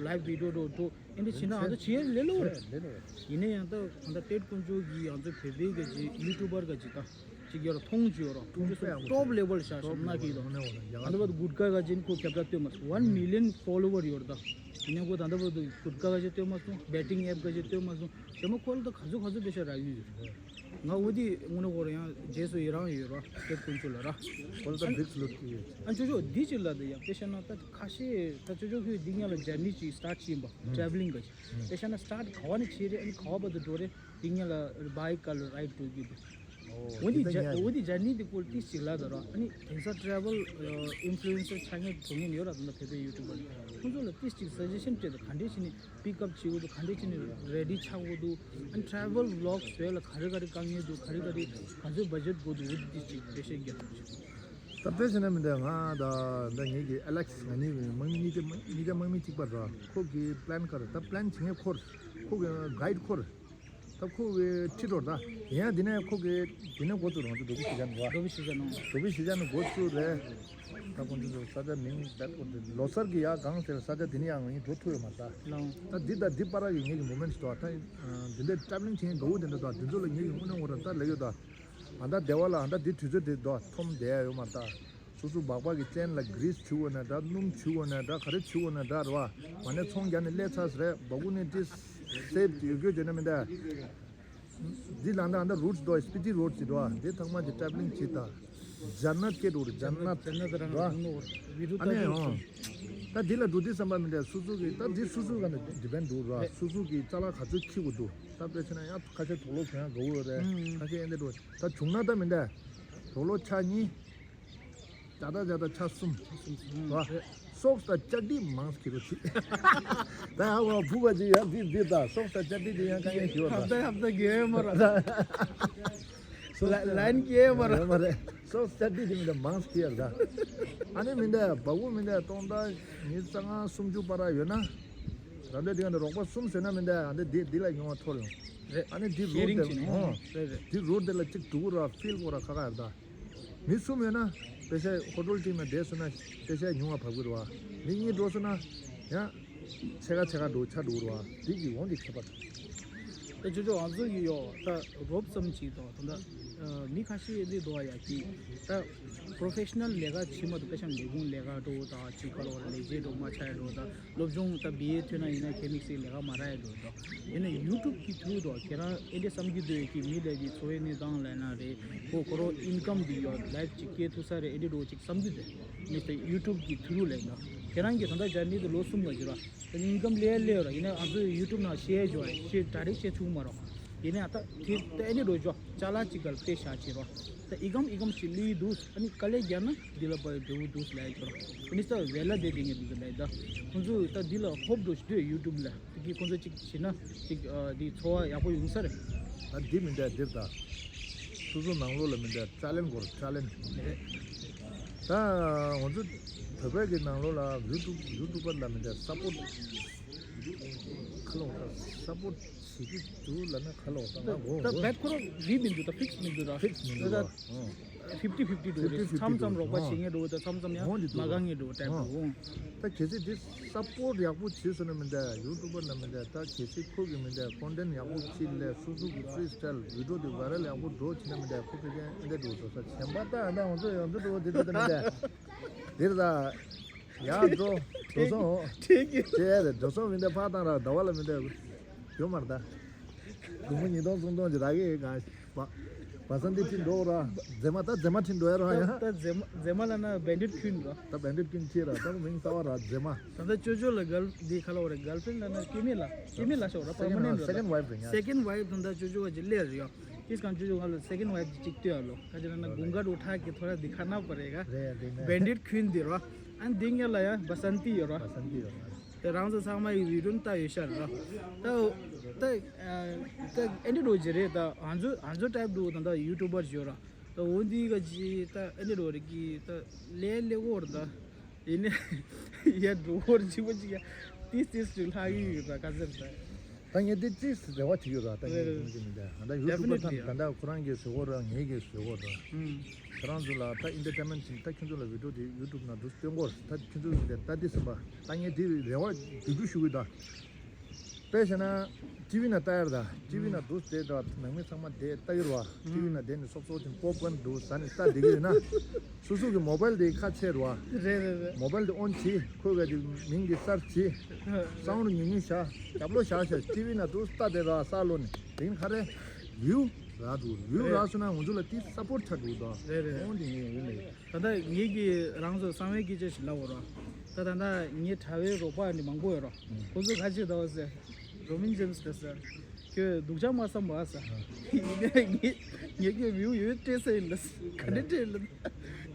ལའིབ་བི་ཌིའོ་འགྲོ་འགྲོ་ཨེ་འདྲ་བྱེད་ན་ཨ་ད་བྱེད་ཡ་ལེ་ལོ་རེད། ལེ་ལོ་རེད། ཡིན་ན་ཡང་ད་ད་ལྟ་ཏེད་དཀོན་མཆོག་གི་ང་ཚོ་བོད་པའི་ག་ཅི་ཡུ་ཊུབ་པར་ག་ཅི་ད་ཅིག་ཡོད་ར་མཐོང་རྒྱུ་ཡོད་ར་མཐོང་རྒྱུ་སོ་ཊོབ་ལེ་ཝལ་ཤག་ཤག་ན་གི་ཡོད་ར། ཨ་ནི་བ་གུར་ཀ་ག་ཅི་ཁོ་ཁྱབ་བསྒྲགས་སྟོན་མ་སོང་ཝན་མི་ལི་ཡན་ཕོ་ལོ་ཝར་ཡོད་ར་ད། ཡིན་ན་ཁོ་ད་ལྟ་བར་དུ་གུར་ཀ་ག་ཅི་སྟོན་མ་སོང་བེ་ཊིང་ཨེབ་ག་ཅི་སྟོན་མ་སོང་རྗེས་མ་ཁོ་ལ་ད་ག་ཚོད་ག་ཚོད་པེ་ཤ་རག་ཡོད་རེད། ང་འོ་དེ་དངོས་གནས་ཁོ་རང་ཡང་རྗེས་སུ་ཡི་རང་ཡོད་ར་སྐྱབས་དཀོན་མཆོག་ལ་ར། ཁོ་ལ་ད་བིག་སི་ལུག་ཅིག་ཡོད། ཨ་ཅོ་ཅོ་འདི་ཅིག་ལ་དེ་ཡ་དཔེ་བཤད་ན་ད་ཁ་ཤས་ད་ཅོ་ཅོ་ཁོས་འདི་ཉག་ལ་ཇར་ནི་ཅིག་སི་ཊར་ཊི་བྱས་ཡིན་པ་ཊེ་རེ་བྷལ་ལིང་ག་ཅིག་དཔེ་བཤད་ན་སི་ཊར་ཊི་ག་བ་ནས་བྱས་རེད། ཨ་ནི་ག་བ་བར་དུ་འགྲོ་རེད། འདི་ཉག་ལ་བྷའིཀ་ག་ལ་རའིཌ་འགྲོ་རྒྱུ་འདུག་འོ་འདི་ཇར་འོ་འདི་ཇར་ནི་འདི་སྐོར་ཏིས་ཅིག་ལ་ད་ར། ཨ་ནི་དེང་སང་ཊེ་རེ་བྷལ་ཨིན་ཕུ་ལུ་ཨེན་སར་ཆགས་མཁན་གྲོངས་མཁན་ཡོད་ར། ད་ལྟ་བོད་པའི་ཡུ་ཊུབ་པར་ཁོང་ཚོ་ལ་ཏིས་ཅིག་སི་ཇེ་ཤན་སྤྲད་དང་ག་འདྲས་བྱས་ནས་པིག་ཨབ་བྱེད་དགོས་འདུག་ག་འདྲས་བྱས་ནས་རེ་ཌི་ཆགས་དགོས་འདུག་ཨ་ནི་ཊེ་རེ་བྷལ་བི་ལོག་བཟོས་ལ་ག་རེ་ག་རེ་དཀའ་ངལ་འདུག་ག་རེ་ག་རེ་ག་ཚོད་བ་ཇེཊ་དགོས་འདུག་འོ་འདི་ཏིས་ཅིག་དཔེ་བཤད་རྒྱབ་ཐུབ་ཅིག་ད་དཔེ་བྱས་ན་མི་འདྲ་ང་ད་ད་ངེད་ཀྱི་ཨ་ལེག་སི་ང་གཉིས་དམག་མི་གཉིས་ཀ་དམག་གཉིས་ཀ་དམག་མི་གཅིག་པ་ར། ཁོ་གི་པི་ལན་ག་རེ་ད་པི་ལན་བྱེད་མཁན་ཁོ་ར། ཁོ་གི་གའིཌ་ཁོ་ར། ད་ཁོ་གི་ཁྲིད་འགྲོ་ད། ཡིན་ཡང་འདི་ནས་ཁོ་གི་འདི་ནས་འགོ་བཙུགས་རང་ཚོ་འགྲོ་གི་ཞིག་ཡང་འགྲོ་འགྲོ་བ་གི་ཞིག་ཡང་འགྲོ། འགྲོ་གི་ཞིག་ཡང་འགོ་བཙུགས་རེད། ད་ཁོང་ཚོ་ས་ཆ་མིང་བེད་ཁོ་འདི་ལོ་སར་གི་ཡ་གང་ཟེར་ས་ཆ་འདི་ནས་ཡང་ངས་འགྲོ་ཐུབ་ཡོད་མ་རེད་ད། ལའོ། ད་འདི་ད་འདི་པར་གི་ངེད་ཀྱི་མུ་མེན་ཊི་ཞིག་འདུག་ད་འདི་འདྲའི་ཊེ་རེ་བྷལ་ལིང་བྱེད་མཁན་དགའ་བོ་དེ་འདྲ་འདུག་འདི་ཚོ་ལ་ངེད་ཀྱི་དངོས་གནས་ངོ་ར་ད་ལབ་ཡོད་ད། ཨ་ད་སྡེ་བ་ལ་ཨ་ད་འདི་དུས་ཚོད་དེ་འདུག་ཐོམ་བསྡད་ཡ་ཡོད་མ་རེད་ད། སོ་སོ་སྦག་སྦག་གི་ཅན་ལ་གྷི་རི་སི་བྱུག་དགོས་ན་འདྲ། སྣུམ་བྱུག་དགོས་ན་འདྲ། ག་རེ་བྱུག་དགོས་ན་འདྲ་རེད་བ། མ་ནས་ཚོང་རྒྱག་ནས་སླེབས་ཚར་རེད། སྦག་སྦུག་ནས་ཏིས་སེབ་ཡོད་རྒྱུ་བྱས་ན་མི་འདྲ། འདི་ལ་འདྲ་འདྲ་རུ་ཊི་སི་འདུག་སི་པི་ཊི་རུ་ཊི་སི་འདུག་འདི་ཚང་མ་གི་ཊེ་རེ་བྷལ་ལིང་བྱེད་ད། ཇར་ནཊ་སྐད་འགྲོ་རེད། ཇར་ནཊ་ཇར་ནཊ་རང་རེད་བ། ངོ་ནོར་བི་རུ་ཨ་ནི་ཏ་ཨོ། ད་འདི་ལ་འགྲོ་དུས་བསམ་པ་མི་འདྲ། སོ་སོ་གི་ད་འདི་སོ་སོ་ག་ནས་ཌི་པེན་ཌི་འདུག་ར། སོ་སོ་གི་ཅ་ལག་ག་ཚོད་འཁྱེར་དགོས་འདུག་ད་དཔེ་བྱས་ན་ཡང་ཁ་ཤས་དུག་ལོག་གྱོན་ཡ་དགའ་བོ་ཡོད་རེད། ཁ་ཤས་ཨེ་འདྲ་འགྲོ། ད་བྱུང་ན་ད་མི་འདྲ། དུག་ལོག་ཆ་གཉིས། ཇ་ད་ཇ་ད་ཆ་གསུམ། ཆ་གསུམ་གསུམ་ར། རེད། སོག་སི་དང་ཅ་ཏི་མང་ཙམ་འཁྱེར་རོགས་བྱེད། ད་ཡང་བ་བུ་བ་ཅིག་ཡང་འདི་འདི་ད་སོག་སི་དང་ཅ་ཏི་འདི་ཡང་དཀའ་ངལ་ཞིག་ཡོད་ད། ཧབ་ད་ཧབ་ད་གི་ཡོད་མ་ར། ལ་ལན་གི་ཡོད་མ་ར། ཡོད་མ་རེད། སོག་སི་ཅ་ཏི་འདི་མི་ད་མང་ཙམ་འཁྱེར་ད། ཨ་ནི་མི་འདྲ་བ་བུ་མི་འདྲ་སྟོང་ད་ཉི་ཤུ་རྩ་ལྔ་སུམ་ཅུ་བར་ཡོད་ན། རང་འདྲ་འདི་ག་འདི་རོགས་པ་གསུམ་ཟེར་ན་མི་འདྲ་ཨ་འདི་འདི་འདི་ལ་ཉུང་བ་ཐོར་ཡོང་། རེད། ཨ་ནི་འདི་ཤེ་རུ་རིང་ཊི་བྱས་ནས་ཨོ། རེད་རེད། འདི་རུ་འདི་ལ་གཅིག་དུག་ར་ཕིལ་གོ་ར་ཁ་ཁ་ཡར་ད། མི་གསུམ་ཡོད་ན་པེ་ཤ་ཧོ་ཊེལ་ཊིམ་ནང་བསྡད་སོང་ན་པེ་ཤ་ཉུང་བ་བབས་ཀྱི་རེད་བ། མི་གཉིས་འགྲོ་སོང་ན་ཡང་ཕྱེད་ཀ་ཕྱེད་ཀ་འགྲོ་ཆ་འགྲོ་རེད་བ། འདི་གི་འོང་གི་ཁྱད་པར། ད་ཅོ་ཅོ་ང་ཚོ་གི་ཡོ་ད་རོབ་ཙམ་ཅིག་དང་ད་ད་མི་ཁ་ཤས་འདི་འདུག་ཡ་གི་ད་པོ་རོ་ཕེ་ཤ་ནལ་ལས་ཀ་བྱེད་མ་ཐུབ། པེ་ཤ་ལས་ཁུངས་ལས་ཀ་འགྲོ་ད་ཅིག་ག་ལོ་ལས་བྱེད་འགྲོ་མ་ཆགས་ཡ་འགྲོ་ད། སློབ་སྦྱོང་ད་བི་ཨེ་ཐོན་ན་ཡིན་ན་ཁེ་མིག་སི་ལས་ཀ་མ་རག་ཡ་འགྲོ་དང་། ཡིན་ན་ཡུ་ཊུབ་ཀྱི་ཐུ་རུ་དང་ཁྱེད་རང་ཨེ་འདྲ་བསམ་གྱི་འདུག་ཡ་གི་མི་ལ་གི་འཚོ་བའི་གནས་སྟངས་ལ་ན་རེད། ཁོ་ཁོ་རོ་ཨིན་ཀམ་འདི་ཡོད་ལའིབ་ཅིག་སྐྱེལ་ཐུབ་ས་རེད་ཨེ་འདྲ་འགྲོ་ཅིག་བསམ་གྱི་འདུག་མི་སྟེ་ཡུ་ཊུབ་ཀྱི་ཐུ་རུ་ལས་ན་ཁྱེད་རང་གི་ད་ལྟ་ཇར་ནི་དུ་ལོ་གསུམ་ལ་འགྱུར་བ་ད་ཨིན་ཀམ་ལས་ལས་ར། ཡིན་ན་ང་ཚོ་ཡུ་ཊུབ་ནང་ཤེར་འཇོག་ཤེར་ཌ་རེག་ཤེར་ཆུག་མ་རོགས། ཡིན་ན་ད་དེ་ད་ཨེ་འདྲ་འགྲོ་ཅོག་ཅ་ལག་ཅིག་ག་ལ་པེ་ཤ་ཅིག་རོགས། ད་ཨི་ཀམ་ཨི་ཀམ་ཞིག་ལི་འདུག་ཨ་ནི་དཀའ་ལས་རྒྱག་ན་འདི་ལ་པ་འབྲས་བུ་འདུག་ལབ་ཡ་ཅོ་ར། ཨ་ནི་ས་ཝེ་ལ་དེ་དེ་ངས་འདི་ལ་ད་ཁོང་ཚོ་ད་འདི་ལ་ཧོབ་འགྲོ་ཞིག་འདུག་ཡུ་ཊུབ་ལ་དེ་གི་ཁོང་ཚོ་ཅིག་བྱེད་ན་ཅིག་འདི་འཚོ་བ་ཡག་པོ་ཡོང་ས་རེད། ད་འདི་མི་འདྲ་འདིར་ད་སོ་སོ་ནང་ལོགས་ལ་མི་འདྲ་ཊེ་ལེན་ཊི་སྐོར་ཊེ་ལེན་ཊི་རེད། ད་ང་ཚོ་བོད་པའི་གི་ནང་ལོགས་ལ་ཡུ་ཊུབ་ཡུ་ཊུབ་པར་ལ་མི་འདྲ་སཔོར་ཊི་ཁ་ལོ་ད་སཔོར་ཊི་བྱེད་ཀྱི་འདུག་ལབ་ན་ཁ་ལོ་ད་ང་གོ་ད་གོ་བེད་ཁོ་རང་རིག་མི་འདུག་ད་ཕིག་སི་མི་འདུག་ད་ཕིག་སི་མི་འདུག་ད། ཕིབ་ཊི་ཕིབ་ཊི་འགྲོ་རེད། ཕིབ་ཊི་མཚམས་མཚམས་ཕིབ་ཊི་རོགས་པ་འགྲོ། བྱེད་མཁན་འགྲོ་ད་མཚམས་མཚམས་ཡང་འོང་འདི་མ་འདུག་དགའ་མཁན་འགྲོ་ཊེབ་འོང་འགྲོ། ད་གལ་སྲིད་འདི་སཔོར་ཊི་ཡག་པོ་བྱས་སོང་ན་མི་འདྲ་ཡུ་ཊུབ་པར་ན་མི་འདྲ་ད་གལ་སྲིད་ཁོ་གི་མི་འདྲ་ཀོན་ཊེན་ཊི་ཡག་པོ་བྱས་ལས་སོ་སོ་གི་ཕི་རི་སི་ཊལ་བི་ཌི་ཡོ་དེ་ཝའི་རལ་ཡག་པོ་འགྲོ་བྱས་ན་མི་འདྲ་ཁོ་ཕི་ཀན་ཨེ་འདྲ་འགྲོ་སོ་ས་ཆེན་པ་ད་ཨ་ད་ང་ཚོ་ཡང་འདི་འགྲོ་འདི་འདྲ་ད་མི་འདྲ་འདིར་ད་ཡག་འགྲོ་འགྲོ་སོང་འོ་ཁྱེད་ཡ་རེད་འགྲོ་སོང་མི་འདྲ་ཕར་བཏང་ར་ཟླ་བ་ལ་མི་འདྲ་ཡོད་མ་རེད་ད་སྒོར་མོ་ཉིས་སྟོང་སུམ་སྟོང་ཅིག་རག་གི་ཡོད་ག་བ། བ་སན་ཏི་ཁྲིད་འགྲོ་ར། མཛེས་མ་ད་མཛེས་མ་ཁྲིད་འགྲོ་ཡ་ར་ཡ། ད་མཛེས་མ་མཛེས་མ་ལ་ན་བེན་ཌེཌ་ཁྱོན་ར། ད་བེན་ཌེཌ་ཁྱོན་ཁྱེད་ར་ད་མིང་ལྟ་བ་ར་མཛེས་མ། ད་ད་ཅོ་ཅོ་ལ་གལ་འདི་ཁ་ལོ་རེ་གལ་ཕྲེན་ལ་ན་སྐྱེ་མེད་ལ་སྐྱེ་མེད་ལ་ཤོག་ར་པར་མ་ནེན་ར། སེ་ཀེན་ཌི་ཝའིཕ་རེད་ཡ། སེ་ཀེན་ཌི་ཝའིཕ་ད་ད་ཅོ་ཅོ་བ་ཅི་ལེར་ཡ། ཨིས་གང་ཅོ་ཅོ་ང་ལ་སེ་ཀེན་ཌི་ཝའིཕ་ཅིག་ལྟོས་ཡ་ལོ། ཁ་ཅི་ལ་ན་དགུན་ཁ་རུ་ཁྲག་གི་ཐོ་ར་འདི་ཁ་ན་པ་རེ་ག་རེད་ཡ་འདི་ནས། བེན་ཌེཌ་ཁྱོན་འདི་ར། ཨན་འདི་ངེ་ལ་ཡ་བ་སན་ཏི་ཡོད་ར། བ་སན་ཏི་ཡོད་ར། དེ་རང་ཚོ་ཚང་མ་ཡི་བི་ཌིའོ་ནི་ལྟ་ཡོད་ཤར་ར། ད་ད་ད་ཨེ་འདྲ་འགྲོ་ཅི་རེད་ད་ང་ཚོ་ང་ཚོ་ཊེབ་འགྲོ་ད་ད་ཡུ་ཊུབ་པར་བརྗོད་ར། ད་འོ་འདི་ག་ཅི་ད་ཨེ་འདྲ་འགྲོ་རེད་གི་ད་ལས་ལས་འོར་ད་ཡིན་ནས་ཡ་འགྲོ་འོར་ཅི་བ་ཅི་ཡ་ཏིས་ཏིས་ཅིག་ལྷག་གི་ཡོད་ད་ག་ཟེར་ད། ད་ངས་འདི་ཅིག་རེ་བ་བྱེད་ཀྱི་ཡོད་ར་ད་ངས་རེད་རེད་ཀུན་གྱི་མི་འདྲ་ད་ཡུ་ཊུབ་པར་ད་ཌེ་ཕི་ནེ་ཊི་ལི་ད་ལྟ་ཁོ་རང་གིས་བཟོ་གོ་ར་ངས་གིས་བཟོ་གོ་ར། ཁྱེད་རང་ཚོ་ལ་ད་ཨེན་ཊར་ཊེན་མེན་ཊི་བྱེད་ད་ཁྱེད་ཚོ་ལ་བི་ཌིའོ་དེ་ཡུ་ཊུབ་ནང་འདུག་སྟོན་གོ་ད་ཁྱེད་ཚོ་ལ་ད་འདི་སེམས་པ་ད་ངས་དེ་རེ་བ་རྒྱུ་རྒྱུ་ཞུ་གི་ད། དཔེ་བྱས་ན་ཊི་ཝི་ནང་ལྟ་ཡར་ད་ཊི་ཝི་ནང་འདུག་དེ་ད་ནང་མི་ཚང་མ་དེ་ལྟ་ཡོད་ར་བ། ཊི་ཝི་ནང་དེ་ནི་སོབ་སོབ་ཅིག་པོབ་ཀོན་འདུག་ཟ་ནས་ལྟ་བསྡད་ཀྱི་ཡོད་ན། སོ་སོ་གི་མོ་བལ་དེ་ཁ་ཕྱེ་ར་བ། རེད་རེད་རེད། མོ་བལ་དེ་ཨོན་བྱེད་ཁོས་ག་དེ་མིང་གི་གསར་བྱེད། སའུན་ཌི་ཉུང་ཉུང་བྱ། རྒྱབ་ལོགས་བྱ་བྱ་ཊི་ཝི་ནང་འདུག་ལྟ་བསྡད་ར་ས་ལོ་ནས་དེ་ནི་ཁ་རེ་ཡུ། རག་འདུག་བིའུ་རག་སོང་ན་ང་ཚོ་ལ་དེ་སཔོར་ཊི་ཆགས་འདུག་ད། རེད་རེད། འོན་ཏེ་ངས་ཡིན་ལེ། ད་ལྟ་ངེད་ཀྱིས་རང་ཚོ་གསང་བའི་སྐད་ཆ་ཞིག་ལབ་འོ་ར། ད་ད་ལྟ་ངའི་དྲ་བའི་རོགས་པ་འདི་མང་པོ་ཡོད་ར། ཁོ་ཚོ་ཁ་ཅིག་ད་བ་ཟེར། རོ་མིན་ཇེམ་སི་ད་ཟེར། ཁྱོད་སྡུག་ཅག་མ་བསམ་པ་ཟེར། ཡིན་ནའི་ངས་ངས་ཁྱོད་བིའུ་ཡོད་སྤྲད་ས་ཡིན་ལ་ཟེར། ག་འདྲ་སྤྲད་ལ།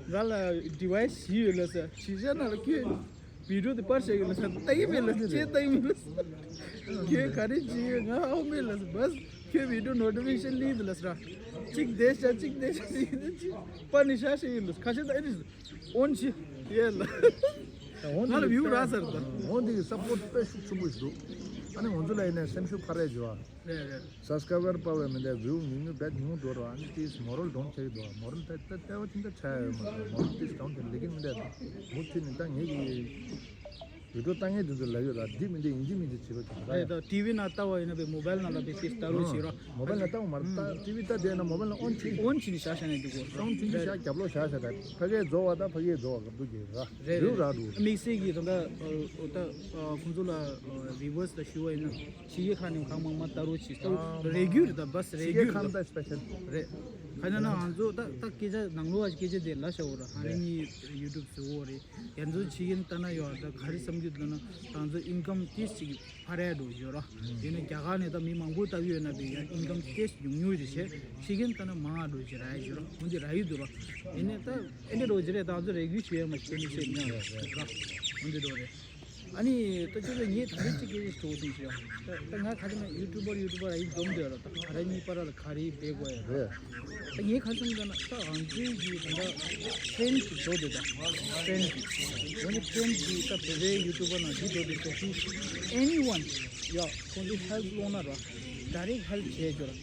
ང་ལ་ཌི་ཝའི་སི་བཞི་ཡོད་ལ་ཟེར། བཞི་ཆ་ནང་ལ་ཁྱོད། བི་ཌིའོ་དེ་པར་བྱེད་ཀྱི་ལ་ས་ལྟ་ཡི་མེད་ལ་ཁྱེད་ལྟ་ཡི་མེད་ལ་ས། ཁྱོད་ག་རེ་བྱེད་ཡོད་ང་ཧ་གོ་མེད་ལ་ས་བས། ཁྱོད་བི་ཌིའོ་ནོ་ཊི་ཕི་ཀེ་ཤན་ལིང་དེ་ལ་ས་ར། གཅིག་བསྡད་ཤག་གཅིག་བསྡད་ཤག་ཅིག་ཡིན་ན་ཅིག་པར་ནི་ཤག་ཤག་ཡིན་ལ་ས་ཁ་ཤས་ད་ཨེ་རིས་ཨོན་ཆི་ཡེ་ལ། ང་ལ་བིའུ་རག་ས་ར་ད། འོན་ཏེ་སཔོར་ཊི་དཔེ་ཤུགས་ཆེན་པོ་ཞིག་འདུག་ཨ་ནི་ང་ཚོ་ལ་ཡིན་ན་སེམས་ཤུགས་འཕར་རེ་བྱེད་བ། རེད་རེད། སབ་སི་ཀ་རའི་བར་པ་བས་མི་འདྲ་བིའུ་ཉུང་ཉུང་བེད་ཉུང་འགྲོ་རོགས་ཨ་ནི་ཏིས་མོ་རལ་ཌོན་བྱེད་འདུག་མོ་རལ་ད་ལྟ་ལྟ་བ་དེ་འདྲ་ཆགས་ཡོད་མ་རེད། མོ་རལ་ཏིས་ཌོན་བྱེད་ལེ་ཀིན་མི་འདྲ་མུ་མཐུད་ནས་ད་ངེད་ཀྱི་བི་ཌིའོ་ལྟ་མཁན་དེ་ཚོ་ལབ་ཡོད་ལ་འདི་མི་འདྲ་ཡིན་གཅིག་མིན་གཅིག་བྱེད་རོགས་བྱེད་ར། རེད་ད་ཊི་ཝི་ནང་ལྟ་བ་ཡིན་ན་བའི་མོ་བལ་ནང་ལ་བའི་ཏིས་ལྟ་རོགས་བྱེད་རོགས། མོ་བལ་ནང་ལྟ་བ་མ་རེད་ད་ཊི་ཝི་ལྟ་བསྡད་ན་མོ་བལ་ནང་ཨོན་བྱེད་ཨོན་བྱེད་ནས་བཞག་བཞག་ནས་འདུག་གོ་ཨོན་བྱེད་ནས་བཞག་རྒྱབ་ལོགས་བཞག་བཞག་ད་ཕ་གིའི་རྫོགས་བ་ད་ཕ་གིའི་རྫོགས་བ་ག་འདུག་གི་ར། རེད་རེད་རེད། རེད་ར་འདུག་དམིགས་བསལ་གྱི་ད་ལྟ་ད་ཁོང་ཚོ་ལ་བི་ཝར་སི་ད་ཞུ་བ་ཡིན་ན། ཕྱི་རྒྱལ་ཁག་ནས་གང་མང་མང་ལྟ་རོགས་བྱེད། ལྟ་རོགས་རེ་གུ་རེད་ད་བས་རེ་གུ་རེད་ད། རེད། ཁ་ན་ན་ང་ཚོ་ད་ད་སྐད་ཆ་ནང་ལོགས་ཀྱི་སྐད་ཆ་དེ་ལ་བྱ་འོ་ར་ཧ་རེ་གཉིས་ཡུ་ཊུབ་བཟོ་འོ་རེད། ཡར་ཚོ་ཕྱི་རྒྱལ་ལྟ་ན་ཡོད་ད་ག་རེ་བསམ་རྒྱུ་འདུག་ན་ང་ཚོ་ཨིན་ཀམ་ཏིས་ཅིག་འཕར་ཡ་འགྲོ་ཡོད་ར། ཡིན་ན་རྒྱ་གར་ནས་ད་མི་མང་པོ་ལྟ་གི་ཡོད་ན་བས་ཡང་ཨིན་ཀམ་ཏིས་ཉུང་ཉུང་རེད་བྱས་ཕྱི་རྒྱལ་ལྟ་ན་མང་ང་འགྲོ་ཅི་ར་ཡ་ཅི་ར་འོན་ཏེ་ར་ཡུ་འདུག་ར། ཡིན་ན་ད་ཨེ་འདྲ་འགྲོ་ཅི་རེད་ད་ང་ཚོ་རེ་གུ་བྱེད་ཡ་མ་བྱེད་ནི་སེམས་ཉག་ར་འོན་ཏེ་འགྲོ་རེད། ཨ་ནི་ད་ཅི་ལ་ངས་ད་ལྟ་ཅི་སྐད་ཆ་ཞུ་སོང་ཞུ་ཡ། ད་ད་ང་ཁ་ཅིག་ན་ཡུ་ཊུ་བར་ཡུ་ཊུ་བར་ཨ་ཡིན་འཛོམས་འདོད་ལ་ད་ཁ་ར་གཉིས་པ་ར་ལ་ག་རེ་སྤེལ་དགོས་ཡ་རེད། ད་ངས་ཁ་ཅིག་ན་ད་ང་ཚོའི་གི་ད་ད་ཊེན་ཅིག་འགྲོ་འདོད་ད་ཊེན་ཅིག་འོ་ནི་ཊེན་ཅིག་ད་བོད་པའི་ཡུ་ཊུ་བར་ནང་འདི་འགྲོ་འདོད་ཅོག་གི་ཨེ་ནི་ཝན་ཡ་ཁོང་ཚོའི་ཧེལ་པ་སློང་ན་ར་ཌའི་རེག་ཧེལ་པ་བྱས་ཅོ་ར།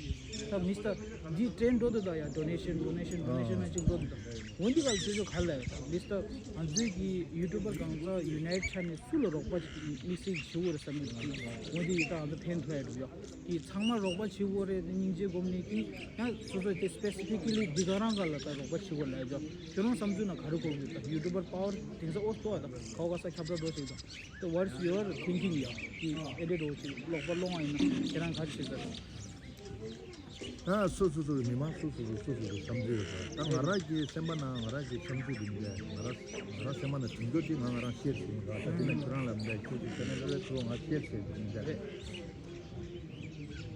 ད་མི་སྟ་འདི་ཊེན་འགྲོ་འདོད་ད་ཡ་ཌོ་ནེ་ཤན་ཌོ་ནེ་ཤན་ཌོ་ནེ་ཤན་ཨ་ཅིག་འགྲོ་འདོད་ད། འོན་ཏེ་ག་ལ་ཆོས་ཕྱོགས་ག་ལ་ཡོད་དམ་མི་སྟ་ང་ཚོའི་གི་ཡུ་ཊུ་བར་གང་ཟག་ཡུ་ནའི་ཊི་ཆགས་ནས་སུ་ལ་རོགས་པ་དམིགས་བསལ་ཞུ་དགོས་རེད་བསམ་གྱི་འདུག་འོན་ཏེ་ཡི་ད་ང་ཚོ་ཕན་ཐོགས་ཡ་འགྲོ་ཡོད་ཀྱི་ཚང་མ་རོགས་པ་བྱེད་དགོས་རེད་དེ་སྙིང་རྗེ་སྒོམ་ནས་ཀྱི་ཡང་སོ་སོ་དེ་སི་པེ་སི་ཕི་ཀི་ལི་འདི་ག་རང་ག་ལ་ད་རོགས་པ་བྱེད་དགོས་ལ་ཡོད་ཁྱོད་རང་བསམ་ཚུལ་ན་ག་རེ་གོ་གི་ད་ཡུ་ཊུ་བར་པ་ཝར་དེང་སང་ཨོ་སྟོ་བ་ད་ཁའོ་ག་ས་ཁྱབ་བསྒྲགས་འགྲོ་ཞིག་ད། So what's your thinking ཡ་ཀྱི་ཨེ་འདྲ་འགྲོ་ཞིག་ལོག་པ་སློང་བ་ཡིན་ན་ཁྱེད་རང་ག་རེ་བྱེད་ས་རེད། ད་སོ་སོ་སོ་གི་མི་མང་སོ་སོ་སོ་སོ་སོ་གི་བསམ་ཚུལ་ཡོད་རེད། ད་ང་རང་གི་སེམས་པ་ནང་ང་རང་གི་བསམ་ཚུལ་འདི་འདྲ་ང་རང་ང་རང་སེམས་པ་ནང་དྲན་རྒྱུ་དེ་ང་ང་རང་ཤེར་བྱེད་ཀྱི་འདུག་ད་དེ་ནས་ཁྱོད་རང་ལ་འདྲ་ཁྱོད་ཀྱི་ཆེ་ནས་ལ་ལ་ཁྱོད་ང་ཤེར་བྱེད་ཀྱི་འདུག་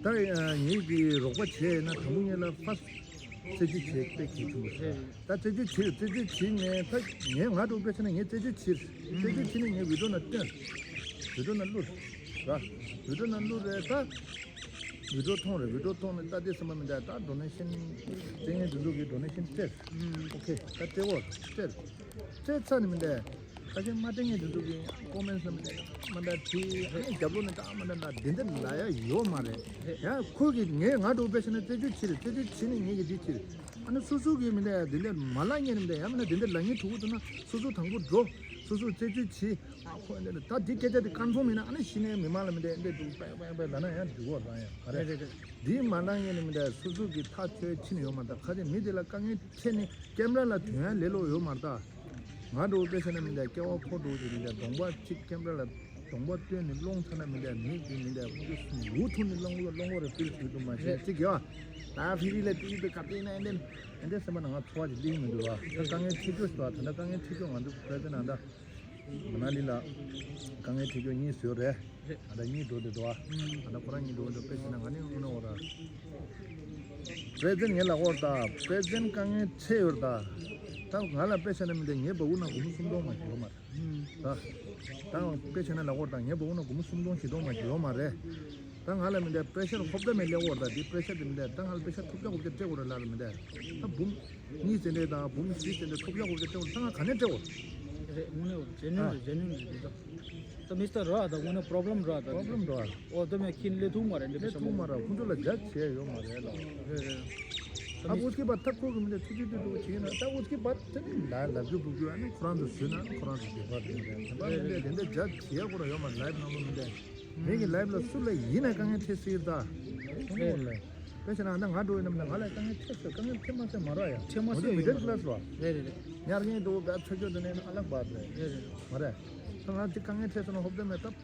ད་ངེད་ཀྱི་རོགས་པ་བྱས་ན་དང་པོ་ངེད་ལ་ཕ་རྩེ་གཅོད་བྱེད་དཔེ་གལ་ཆེན་པོ་རེད། ད་རྩེ་གཅོད་བྱེད་རྩེ་གཅོད་བྱེད་ནས་ད་ངས་ང་འགྲོ་དཔེ་ཆ་ནས་ངས་རྩེ་གཅོད་བྱེད་རྩེ་གཅོད་བྱེད་ནས་ངས་བི་ཌིའོ་ནང་བཏོན། བི་ཌིའོ་ནང་བླུགས་ར། བི་ཌིའོ་ནང་བླུགས་རེད་ད། བི་ཌིའོ་མཐོང་རེད། བི་ཌིའོ་མཐོང་ནས་ད་དེ་སེམས་པ་མི་འདྲ་ད་ཌོ་ནེ་ཤན་བཙལ་མཁན་དེ་ཚོ་གིས་ཌོ་ནེ་ཤན་སྤྲད། ཨོ་ཁེ་ད་སྤྲད་འོ་སྤྲད། སྤྲད་ཚར་ནས་མི་འདྲ། ཁ་ཤས་མ་སྤྲད་མཁན་དེ་ཚོ་གིས་ཀོ་མེན་ཊི་ནང་མི་འདྲ་མ་འདྲ་བྲིས་ཨ་ནི་རྒྱབ་ལོགས་ནས་ད་མ་འདྲ་འདྲ་དེ་འདྲ་ལབ་ཡ་ཡོད་མ་རེད། ཡང་ཁོ་གིས་ངས་ང་འགྲོ་དཔེ་བྱས་ན་རྩད་གཅོད་བྱེད་རེད། རྩད་གཅོད་བྱེད་ནས་ངས་ཀྱི་འདི་བྱེད་རེད། ཨ་ནི་སོ་སོ་གིས་མི་འདྲ་ཡ་དེ་འདྲ་མ་ལབ་མཁན་མི་འདྲ་ཡ་མིན་ན་དེ་འདྲ་ལབ་མཁན་གྲུག་པོ་འདུག་ན་སོ་སོ་དང་པོ་འགྲོ། སོ་སོ་རྩད་གཅོད་བྱེད། ཨ་ཁོ་འདི་ལ་ད་འདི་སྐད་ཆ་འདི་ཀོན་ཕོམ་ཡིན་ན་ཨ་ནི་གཞི་ནས་མི་མང་ལ་མི་འདྲ་འདི་འདུག་པའི་པའི་པའི་ལབ་ན་ཡང་འགྲིག་གོ་རང་ཡང་ག་རེ། རེད་རེད་རེད། འདི་མ་ལབ་མཁན་ནི་མི་འདྲ་སོ་སོ་གི་ཐག་ཆོད་ཕྱིན་ཡོད་མ་རེད། ད་ཁ་ཅིག་མི་དེ་ལ་དཀའ་ངལ་འཕྲད་ནི་ཀེམ་ར་ལ་དོན་ཡང་ལས་སླ་པོ་ཡོད་མ་རེད་ད། ང་འདྲ་བོ་དཔེ་བྱས་ན་མི་འདྲ་སྐྱེ་བ་ཁོ་འདྲ་བོ་དེ་མི་འདྲ་གདོང་པ་གཅིག་ཀེམ་ར་ལ་གདོང་པ་སྟོན་ནས་སློང་ཚར་ན་མི་འདྲ་མིག་གིས་མི་འདྲ་ཁོ་ཚོ་འུ་ཐུག་ནས་སློང་གི་སློང་གི་རེད། ཕིལ་བྱེད་དུ་མ་ཤེས་གཅིག་ཡ། ད་ཕི་རི་ལ་ཏི་ཏི་ཀ་ཏི་ན་ཨེ་འདྲ་ཨེ་འདྲ་སེམས་པ་ནང་ང་ཚོར་བ་ཅིག་སླེབས་མི་འདུག་བ། ད་དཀའ་ངལ་འཕྲད་རྒྱུ་ཞིག་འདུག་བ། ད་ལྟ་དཀའ་ངལ་འཕྲད་རྒྱུ་ང་ཚོ་ཕལ་ཆེར་ནང་ད། མ་ན་ལི་ལ་དཀའ་ངལ་འཕྲད་རྒྱུ་གཉིས་བཟོས་རེད། རེད། ད་ལྟ་གཉིས་འགྲོ་འདོད་འདུག་ཨ། ཨ་ད་ཁོ་རང་གཉིས་འགྲོ་འདོད་དཔེ་བྱས་ན་ང་ནི་དངོས་གནས་འོ་ར། པྲེ་ཛེན་ངའི་ལག་འོར་ད་པྲེ་ཛེན་དཀའ་ངལ་འཕྲད་ཡོད་ད། ད་ང་ལ་དཔེ་བྱས་ན་མི་འདུག་ངའི་སྦ་ཁུག་ནང་སྒོར་མོ་སུམ་སྟོང་མ་ཞིག་ཡོད་མ་རེད། ད་ད་དཔེ་བྱས་ན་ལག་འོར་ད་ངའི་སྦ་ཁུག་ནང་སྒོར་མོ་སུམ་སྟོང་བཞི་སྟོང་མ་ཞིག་ཡོད་མ་རེད། ད་ང་ལ་མི་འདུག་པྲེ་ཤར་ཧོབ་ད་མེད་ལེ་འོར་ད་འདི་པྲེ་ཤར་དེ་མི་འདུག་ད་ང་ལ་པྲེ་ཤར་ཐོབ་རྒྱག་ཧོབ་ཀྱི་སྤྲད་འོ་ར་ལ་ལ་མི་འདུག་ད་འབུམ། གཉིས་ཟེར་འདྲ་དང་འབུམ་བཞི་ཟེར་འདྲ་ཐོབ་ཡག་འོ་དེ་སྤྲད་འོ་ད་ང་ག་ནས་སྤྲད་འོ། རེད་དངོས་གནས་འོ་ཇེ་ནུན་རེད་ཇེ་ནུན་རེད་འདི་ད། ད་མི་སྟ་ར་ད་དངོས་གནས་པོ་རོབ་ལེམ་ར་ད། པོ་རོབ་ལེམ་ར། འོ་ད་མེད་ཁྱིན་ལས་ཐུག་མ་རེད་འདི་ལས་པེ་ཤ་ཐུག་མ་མོ་ར་ཁོང་ཚོ་ལ་རྒྱ་ཆེ་ཡོད་མ་རེད་ལ། རེད་རེད། ད་ཨ་མི་ཨུ་ཚུགས་པ་ཐབས་ཁོ་གི་མི་འདྲ་ཐུག་ཐུག་ཐུག་ཐུག་བྱེད་ན་ད་ཨུ་ཚུགས་པ་ད་ནི་ལ་ལབ་རྒྱུ་འབུབ་རྒྱུ་ཨ་ནི་ཁོ་རང་ཚོ་ཟོས་ན་ཨ་ནི་ཁོ་རང་ཚོ་རྒྱལ་བ་རེད་འདྲ་དེ་པ་མི་འདྲ་དེ་འདྲ་རྒྱ་ཆེ་ཡག་ཁོ་ར་ཡོད་མ་རེད་ལའིབ་ནང་ལོ་མི་འདྲ། མི་གི་ལའིབ་ལ་སུ་ལ་ཡིན་ན་དཀའ་ངལ་འཕྲད་སྲིད་ད། ཁོང་ཚོ་ལ། དཔེ་བྱས་ན་ཨ་ད་ང་འགྲོ་ཡིན་ནམ་ན་ང་ལ་དཀའ་ངལ་འཕྲད་སྲིད་དཀའ་ངལ་འཕྲད་མ་སྲིད་མ་ར་ཡ། འཕྲད་མ་ང་ཚོ་སྲིད་མི་ཡོད་ཌལ་མ་ཀླ་སི་ར། རེད་རེད་རེད། ཉར་ངེས་འགྲོ་ག་ཚོད་ཁྱོད་དེ་ནས་ཨ་ལག་བར་རེད། རེད་རེད། མ་རེད། ད་ང་ཅི་དཀའ་ངལ་འཕྲད་སོང་ན་ཧོབ་ཏེ་མེད་སྟབས།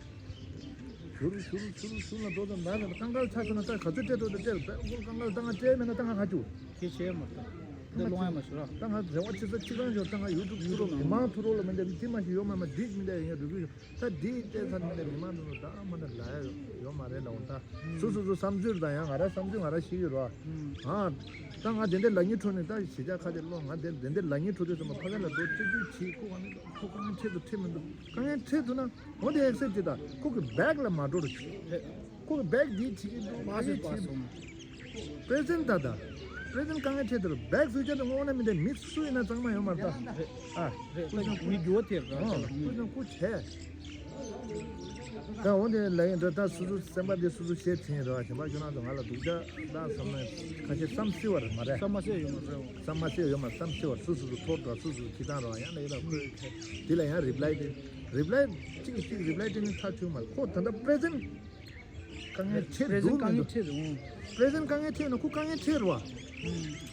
ཞུ་རུ་ཞུ་རུ་ཞུ་རུ་ཞུ་ལ་འགྲོ་དང་ན་ན་ཀང་ཀང་ཆགས་སོང་ན་ད་ག་ཚོད་སྤྲད་འགྲོ་དང་སྤྲད་རུ་སྤྲད་ཀང་ཀང་ད་ང་སྤྲད་མེད་ན་ད་ང་ཧ་ཅུ། ཁྱེད་བྱས་མ་ཐུབ། འདི་སློང་ཡ་མ་ཞུ་ར། ད་ང་རེ་བ་ཆེ་ས་གཅིག་རང་ཡོད། ད་ང་ཡུ་ཊུབ་ཐུ་རོ་མི་མང་ཐུ་རོ་ལ་མི་འདྲ་མི་ཅི་མ་ཞིག་ཡོད་མ་མ་འགྲིག་མི་འདྲ་ཡིན་ཡ་རུ་གུ་ད་འདི་བལྟས་ཚར་མི་འདྲ་མི་མང་ཐུ་རོ་ད་མ་འདྲ་ལ་ཡ་ཡོད་མ་རེད་ལ་འོང་ད་སུ་སུ་སུ་བསམ་ཚུལ་དང་ཡང་ང་ར་བསམ་ཚུལ་ང་ར་ཤེས་ཀྱི་རོ། ཨ་ད་ང་དེ་འདྲ་ལ་ཉི་ཁྲོ་ནས་ད་གཞིས་ཆགས་ཁ་དེ་ལོ་ང་དེ་དེ་འདྲ་ལ་ཉི་ཁྲོ་དུས་ཙམ་པ་ཕ་ག་ལ་འགྲོ་ཅི་ཅི་བྱེད་ཁོ་ག་ནས་ཁོ་ག་ནས་ཁྲེལ་དུ་ཁྲེལ་མི་འདུག་ག་ནས་ཁྲེལ་དུ་ན། འོ་དེ་ཨེག་སེབ་བྱེད་དང་ཁོ་གི་བེག་ལ་མ་འགྲོ་རུ་ཁྱེད། རེད། ཁོ་གི་བེག་འདི་བྱེད་ཀྱི་འདུག་མ་པ་སི་བྱེད་པ་བྱེད། སོང་། པྲེ་ཛེན་ད་ད། པྲེ་ཛེན་དཀའ་ངལ་འཕྲད་དུ་རུ་བེག་སུ་བྱ་དང་དངོས་གནས་མི་འདྲ་མི་སུ་ཡིན་ན་གཙང་མ་ཡོད་མ་རེད་ད། རེད། ཨ། རེད། ཁོ་ཚང་མི་འགྱུར་བ་ཐེབས་ར་ཨ། ཁོ་ཚང་ཁོ་བྱས། ད་འོ་དེ་ལ་ཡིན་འདྲ་ད་སུ་སུ་སེམས་པ་འདི་སུ་སུ་བཤད་ཚིན་རེད་བ་བྱེད་པ་ཁྱོད་རང་ཚོ་ང་ལ་སྡུག་ཅག་ད་བསམ་ན་ཁ་ཤས་བསམ་སྲིད་བ་རེད་མ་རེད། བསམ་མ་སྲིད་ཡོད་མ་རེད། བསམ་མ་སྲིད་ཡོད་མ་བསམ་སྲིད་བ་སུ་སུ་སུ་ཐོར་འགྲོ་སུ་སུ་ཁྱི་ཐང་རེད་བ་ཡང་ལ་ཡིན་ལ་ཁོས་དེ་ལ་ཡང་རི་པ་ལའི་དེ། རི་པ་ལའི་གཅིག་གཅིག་རི་པ་ལའི་དེ་ནི་ཐག་ཆོད་མ་རེད། ཁོ་ད་ལྟ་པྲེ་ཛེན་དཀའ་ངལ་འཕྲད་པྲེ་ཛེན་འདུག་དཀའ་མི་ངལ་འདུག་འཕྲད་འདུག་ཨང་། པྲེ་ཛེན་དཀའ་ངལ་འཕྲད་ན་ཁོ་དཀའ་ངལ་འཕྲད་རོ། ཨང་།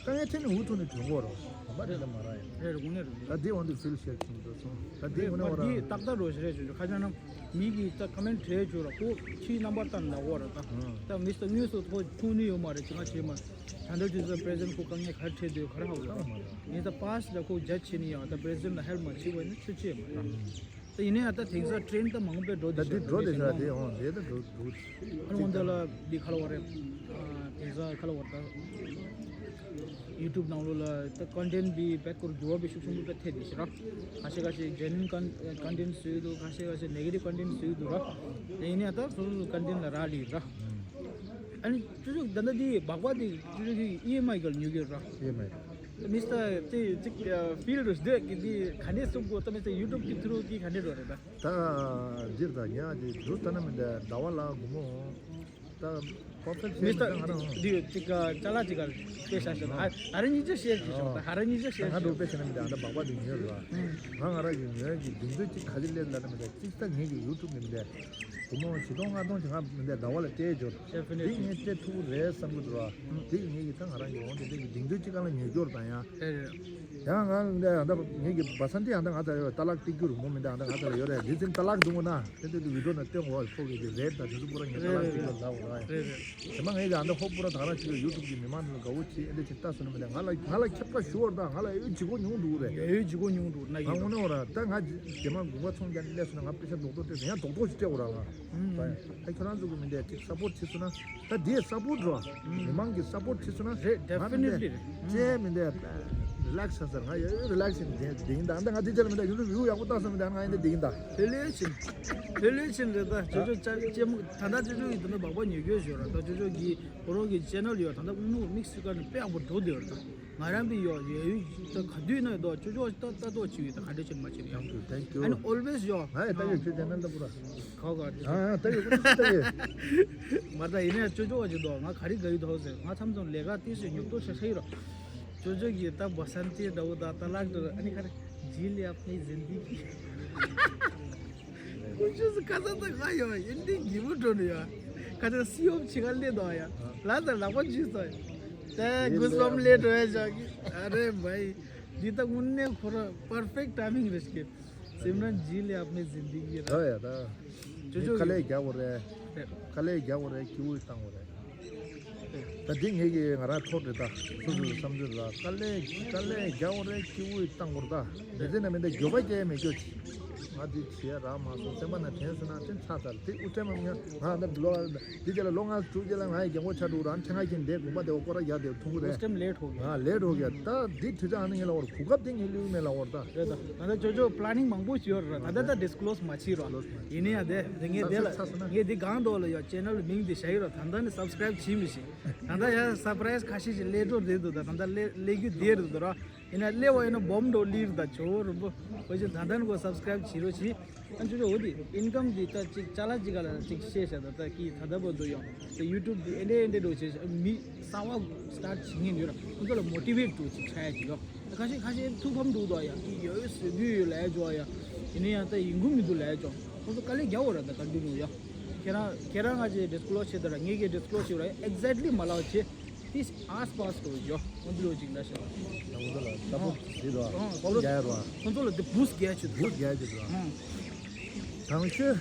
དཀའ་ངལ་འཕྲད་ནས་འུ་ཐུག་ནས་གྱོང་གོ་རོ། མ་རེད་ད་མ་ར་ཡིན། རེད་རེད་དངོས་གནས་རེད། ད་དེ་འོན་ཏེ་ཕིལ་ཤེར་བྱུང་འགྲོ་སོང་། ད་དེ་རེད་དངོས་གནས་མ་བ་ར། དེ་ཏག་ཏག་རོ་ཞིག་རེད་ཞུ་ཞུ་ཁ་ཆ་ན་མི་གིས་ད་ཁ་མེན་བྲིས་བྱུང་ར་ཁོ་ཁྱིའི་རྣམ་པར་ལྟ་ན་འོ་ར་ད། ཨང་། ད་མི་ས་དངོས་སུ་ཐོག་ཐུག་ནི་ཡོད་མ་རེད་ཅི་མ་བྱེད་མ། ད་ལྟ་དུས་ཚོད་པྲེ་ཛེན་ཁོ་དཀའ་ངལ་ག་རེ་འཕྲད་འདུག་ག་རེ་ཧ་གོ་ད་མ་ར། ངས་ད་པ་སི་ད་ཁོ་ཇ་བྱེད་ནི་ཡང་ད་པྲེ་ཛེན་ལ་ཧེལ་མ་བྱེད་བ་ནི་ཆུ་ཆེ་མ་ར། ད་ཡིན་ན་ཡང་ད་དེང་སང་ཊྲེན་ད་མང་པོ་འགྲོ་དེ་ད་འདི་འགྲོ་དེ་ཤ་དེ་འོང་དེ་ད་འགྲོ་འགྲོ། ཨ་ནི་འོང་དེ་ལ་འདི་ཁ་ལ་བ་རེད། དེང་སང་ཁ་ལ་བ་ད་ཡུ་ཊུབ་ནང་ལོགས་ལ་ད་ཀོན་ཊེན་འདི་བེད་སྐོར་འགྱུར་བ་བི་ཤུགས་ཆེན་པོ་བེད་ཐེབས་དེ་ཤི་ར། ཁ་ཤས་ཁ་ཤས་ཇེ་ནུན་ཀོན་ཀོན་ཊེན་བཟོས་འདུག་ཁ་ཤས་ཁ་ཤས་ནེ་གེ་ཊིབ་ཀོན་ཊེན་བཟོས་འདུག་ར། ད་ཡིན་ན་ཡང་ད་སོ་སོ་ཀོན་ཊེན་ལ་རག་ལས་ར། ཨ་ནི་ཅོ་ཅོ་ད་ལྟ་འདི་སྦག་སྦག་འདི་ཅོ་ཅོ་གི་ཨི་ཨེམ་ཨའི་ག་ལ་ཉོ་གི་ར། ཨི་ཨེམ་ཨའི། མི་སྟ་དེ་ཅིག་ཕིལ་རུ་སྡོད་ཀྱི་འདི་ག་འདྲས་སུབ་དགོས་ད་མི་སྟ་ཡུ་ཊུབ་ཀྱི་ཐུ་རུ་ཀྱི་ག་འདྲས་རོ་རེད་ད། ད་འདིར་ད་ཉག་ཅིག་འདུག་ད་ན་མི་འདྲ་ཟླ་བ་ལ་སྒོར་མོ་ད་ཀོ་ཕེལ་མི་སྟ་ད་ང་རང་འདི་ཅིག་ཅ་ལག་ཅིག་ག་དཔེ་བཞག་ཤག་ད་ཧ་ར་གཉིས་ཆ་ཤེར་གྱིས་ཤོག་ད་ཧ་ར་གཉིས་ཆ་ཤེར་ང་གྱིས་འདུག་ཤོག་དཔེ་བྱས་ན་མི་འདྲ་ཨ་ད་སྦག་སྦག་འདི་ཉོས་རེད་བ། ང་ང་རང་གི་ཉོས་ཀྱི་འདུག་འདོད་ཅིག་ག་ལེ་ལེ་ལ་ན་མི་འདྲ་ཅིག་ད་ངེད་ཀྱི་ཡུ་ཊུབ་ནས་མི་འདྲ། སྒོར་མོ་བཞི་སྟོང་ལྔ་སྟོང་ཅིག་ང་མི་འདྲ་ཟླ་བ་ལ་སྤྲད་འབྱོར། Definitely. འདི་ངས་སྤྲད་ཐུབ་ཀྱི་རེད་བསམ་གྱི་འདུག་ར། ཨུ། འདི་ངས་ཀྱི་ད་ང་རང་གི་འོང་དེ་འདྲ་གི་འདིང་དུས་ཅིག་ག་ལ་ཉོས་འབྱོར་དང་ཡང་། རེད་རེད། ཡང་ང་འདི་ཡང་ད་ངས་ཀྱི་བ་ས་འདི་ཡང་ད་ང་ཚ་ཡོད་ཏ་ལག་ཏི་རྒྱུ་རུ་མོ་མི་འདྲ་ཡང་ད་ང་ཚ་ལ་ཡོད་རེད། འདི་ཙམ་ཏ་ལག་འདུག་ན་དེ་དུས་ཀྱི་བི་ཌིའོ་ན་སྟོན་འོག་ཕོག་གི་གི་རེད་ད་དེ་ཚོ་པུ་ར་ངས་ཏ་ལག་ཏི་རྒྱུ་ལ་འོ་ར། རེད་རེད། དེ་མ་ངས་ཀྱི་ཨ་འདི་ཧོབ་པུ་ར་ད་ར་ཅིག་ཡུ་ཊུབ་ཀྱི་མི་མང་ཚོ་དགའ་བོ་བྱེད་ཨེ་འདྲ་ཅིག་ལྟ་སོང་ན་མི་འདྲ་ང་ལ་ང་ལ་ཁྱབ་ཁ་ཞུ་བར་ད་ང་ལ་ཡོད་ཅིག་གོ་ཉུང་འདུག་རེད། ཡོད་ཅིག་གོ་ཉུང་འདུག་ན་ང་ཡིན་དངོས་གནས་འོ་ར་ད་ང་དེ་མ་དགུན་ཁ་ཚོང་རྒྱག་ནས་སླེབས་སོང་ན་ང་པེ་ཤ་རྡོག་རྡོག་སྤྲད་སོང་ཡང་རྡོག་རྡོག་ཞིག་སྤྲད་འོ་ར་ང་། ད་ཁྱོད་རང་ཚོ་གི་མི་འདྲ་ཅིག་སབ་པོར་བྱེད་སོང་ན། ད་དེའི་སབ་པོར་འགྲོ། མི་མང་གི་སབ་པོར་བྱེད་སོང་ན། རེད། Definitely རེད། ཅེས་མི་འདས་རི་ལེག་སི་ས་ས་ང་ཡོད་རི་ལེག་སི་ཡིན་དེ་དེ་ཡིན་ད་ཨ་ད་ང་དེ་ཅར་མི་འདས་ཡུ་ཊུབ་ཡུ་ཡག་པོ་བཏང་སོང་མི་འདས་ང་ཡིན་དེ་དེ་ཡིན་ད། ཕེ་ལེ་ཆིན། ཕེ་ལེ་ཆིན་རེད་ད་ཅོ་ཅོ་ཅ་ཅེ་མོ་ད་ད་ཅོ་ཅོ་ཡིན་ད་ན་སྦག་སྦག་ཉོ་གི་ཡོད་ཞོར་ད་ཅོ་ཅོ་གི་ཁོ་རང་གི་ཆེ་ནལ་ཡོད་ད་ད་དངུལ་དམིགས་སུ་བཀར་ནས་དཔེ་ཡག་པོ་འགྲོ་བསྡད་ཡོད་ད། ང་རང་པའི་ཡོ་ཡོ་ཡུ་ད་ག་དུས་ན་ཡོད་ཅོ་ཅོ་ལྟ་ལྟ་རྟོག་བྱེད་ཡོད་ད་ག་འདྲ་བྱེད་ཡང་དུ་thank you ཨ་ནི་always ཡོ་ང་ཡི་ལྟ་ཡོད་ཁྱོད་དེ་ནང་ལྟ་བུ་ར། ཁའོ་ག་རེ། ཨ་ཨ་ལྟ་ཡོད་ཁོ་ཚོ་ལྟ་ཡོད། མ་ད་ཡིན་ན་ཅོ་ཅོ་བ་ཅིག་འདུག་ང་ག་རེ་དགའ་ཡོད་དོ་ཟེར་ང་མཚམས་མཚམས་ལས་ཀ་ཏི་སི་ཉོབ་ཏོ་ཆ་ཆ་ཡོད་ར། ཅོ་ཅོ་གི་ད་བ་སན་ཏི་ད་བུ་ད་ད་ལག་ཏུ་ཨ་ནི་ག་རེ་ཇི་ལི་ཨབ་ནི་ཟིན་དི་གི། ཁོ་ཆུ་སི་ཁ་ས་ད་ག་ཡོད་ཡིན་དི་གི་བུ་འགྲོ་ནི་ཡ། ཁ་ཆ་སི་ཡོབ་ཆི་ག་ལེ་དོ་ཡ། ལ་ད་ལག་པ་ཇི་སོ་ཡ། ད་གུ་སོམ་ལེ་འགྲོ་ཡ་ཞག་གི་ཨ་རེ་བའི། འདི་ད་དངོས་གནས་ཁོ་ར་perfect timing རེད་ཤག་སེམས་ནང་ཇི་ལེ་ཨབ་ནེ་ཟིན་དི་གི་ར། ད་ཡ་ད། ཅོ་ཅོ་དཀའ་ལས་རྒྱག་དགོས་རེད། རེད། དཀའ་ལས་རྒྱག་དགོས་རེད་སྐྱིད་པོ་བཏང་དགོས་རེད། རེད། ད་འདི་ངེད་ཀྱི་ང་རང་ཐོག་རེད་ད། སོ་སོའི་བསམ་ཚུལ་ལ་དཀའ་ལས་དཀའ་ལས་རྒྱག་དགོས་རེད་སྐྱིད་པོ་བཏང་དགོས་རེད་ད། མི་ཚེ་ན་མི་འདི་འགྱོད་པ་སྐྱེ་མི་འགྱོད་ཅིག་ང་འདི་བྱེད་ཡ་རག་མ་སོང་སེམས་པ་ན་དྲན་སོང་ན་དྲན་ཚར་ཚར་དེ་དབུ་ཁྲལ་མ་མྱོང་ང་འདི་ལོ། དེ་རྗེས་ལ་ལོ་ལྔ་དྲུག་རྗེས་ལ་ང་ཡི་རྒན་གོག་ཆགས་འགྲོ་རང་ཁྲེང་ང་ཁྱེར་འདས་དགོངས་པ་དེ་བ་སྐོར་ར་རྒྱག་དེ་ཐུང་གུ་རེད། སྐུ་ལས་ཐོག་གི་ང་ལས་འགྲོ་གི་ད་འདི་དུས་ཚོད་ཨ་ནི་ངེད་ལ་བར་གོ་སྐབས་དེ་ངེད་ལུས་མེད་ལ་བར་ད། རེད་ད། ད་ལྟ་ཅོ་ཅོ་planning མང་པོ་ཞིག་ཡོད་རེད་ད་ད་ད་disclose མ་བྱེད་རོགས། ཡིན་ནི་ཡང་དེ་ངས་དེ་ལ་ངས་དེ་སྒང་ཐོག་ལ་ཡོད་channel མིང་དེ་བཞག་ཡོད་ར་ད་ད་ནི་subscribe བྱེད་མི་ཤེས། ད་ད་ཡང་surprise ཁ་ཤས་ཤིག་སླེབས་འགྲོ་བསྡད་འདུག་ད་ད་ད་སླེབས་སླེབས་རྒྱུ་དེ་རེད་འདུག་ར། ཡིན་ན་སླེབས་པ་ཡིན་ན་སྦོམ་འགྲོ་ལི་རེད་ད་ཇོ་བོ་རིན་པོ་ཆེ་ད་ད་ནི་ཁོ་subscribe བྱེད་རོགས་བྱེད། ཨ་ཅོ་ཅོ་འོ་དེ་income དེ་ད་ཅིག་ཅ་ལག་ཅིག་ག་ལ་ཅིག་བཤད་བྱ་ད་ལྟ་ཀི་ད་ལྟ་བར་དུ་ཡང་དེ་YouTube དེ་ཨེ་འདྲ་ཨེ་འདྲ་འགྲོ་བྱེད་མི་གསར་བ་start བྱེད་མཁན་ཡོད་ར་ཁོ་ཚོ་ལ་motivate འགྲོ་ཅིག་ཆགས་ཡ་ཅིག་ཡོད་ད་ཁ་ཤས་ཁ་ཤས་ཐུགས་ཕམ་འདུག་ད་ཡ་ཀི་ཡོད་ཟེར་དུས་ཡོད་ལ་ཡ་ཅོ་ཡ་ཡིན་ན་ཡང་ད་ཡིན་ཁུངས་མི་འདུག་ལ་ཡ་ཅོ་ཁོ་ཚོ་དཀའ་ལས་རྒྱག་འོ་ར་ད་ག་འདུག་ནོ་ཡ་ཁྱེད་རང་ཁྱེད་རང་ང་ཅིག་disclose བྱེད་ད་ར་ངེད་ཀྱི་disclose བྱེད་ར་exactly མ་ལག་བྱེད། དེ་ཨ་སྤ་སི་ཀོ་ཡོ་ཁོང་ཚོ་ལོ་ཅིག་འདྲ་ཞིག་ལ། ཁོང་ཚོ་ལ་ས་པོར་ཊི་བྱེད་རོགས་ཨང་ཁོང་ཚོ་རྒྱག་རོགས་ཁོང་ཚོ་ལ་དེ་བུ་སི་རྒྱག་ཆེད་དུ་བུ་སི་རྒྱག་ཆེད་དུ་ཨང་། དང་ཤོས།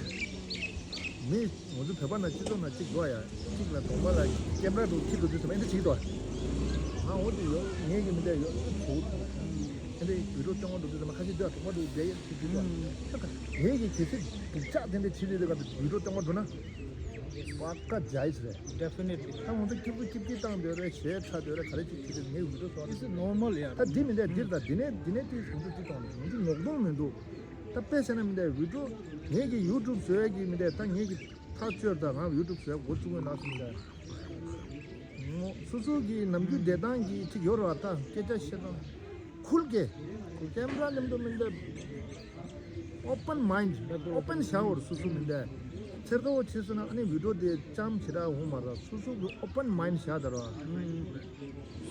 མི་ང་ཚོ་བོད་པ་ན་སྤྱི་ཚོགས་ན་གཅིག་འདུག་ཡ། གཅིག་ལ་གདོང་པ་ལ་ཀེམ་ར་འདུག་ཁྱི་འདུག་དུས་ཙམ་ཨེ་འདྲ་བྱེད་ཀྱི་འདུག་ང་འོ་དེ་ཡོད་ངེད་ཀྱི་མི་འདྲ་ཡོད་ཚོ། ཨེ་འདྲ་བི་ཌིའོ་སྟོན་དབང་འདུག་དུས་ཙམ་ཁ་ཤས་འདུག་གདོང་པ་འདུག་བསྡད་ཡོད་ཚོ་དུས་ཙམ། ངེད་ཀྱི་གལ་སྲིད་སྡུག་ཅག་དེ་འདྲ་བྱེད་དུས་དེ་ག་དུས་བི་ཌིའོ་སྟོན་དབང་འདུག་ན། Definitely. ད་ང་ཚོ་སྐྱིད་པོ་སྐྱིད་སྐྱིད་བཏང་སྡོད་རེད། ཞེ་ཁྲ་སྡོད་རེད། ག་རེ་ཅིག་བྱེད་དུས་ངས་བི་ཌིའོ་བཟོ་This is normal, yeah. ད་འདི་མི་འདྲ་འདིར་ད་འདི་ནས་འདི་ནས་དུས་ང་ཚོ་འདི་བཏང་ནས་ང་ཚོ་ཉོག་གཏོང་མི་འདུག་ད་དཔེ་བྱས་ན་མི་འདྲ་བི་ཌིའོ་ངེད་ཀྱི་ཡུ་ཊུབ་བཟོ་ཡ་གི་མི་འདྲ་ད་ངེད་ཀྱི་ཐག་གཅོད་ད་ང་ཡུ་ཊུབ་བཟོ་ཡ་འགོ་བཙུགས་པའི་ནང་སོང་ད། སོ་སོ་གི་ནམ་རྒྱུན་བསྡད་སྟངས་ཀྱི་ཅིག་ཡོད་རེད་བ། ད་སྐད་ཆ་བཤད་སྟངས་ཁུལ་གེ་ཀེམ་ར་ནམ་དུ་མི་འདྲ། Open mind, open བྱ་བར་སོ་སོ་མི་འདྲ། ཚེར་ཀ་བོ་བྱེད་སོང་ན་ཨ་ནི་བི་ཌིའོ་དེ་ཅམ་ཞེ་དྲག་འོང་མ་རེད། སོ་སོ་གི་open mind བྱ་དར་བ།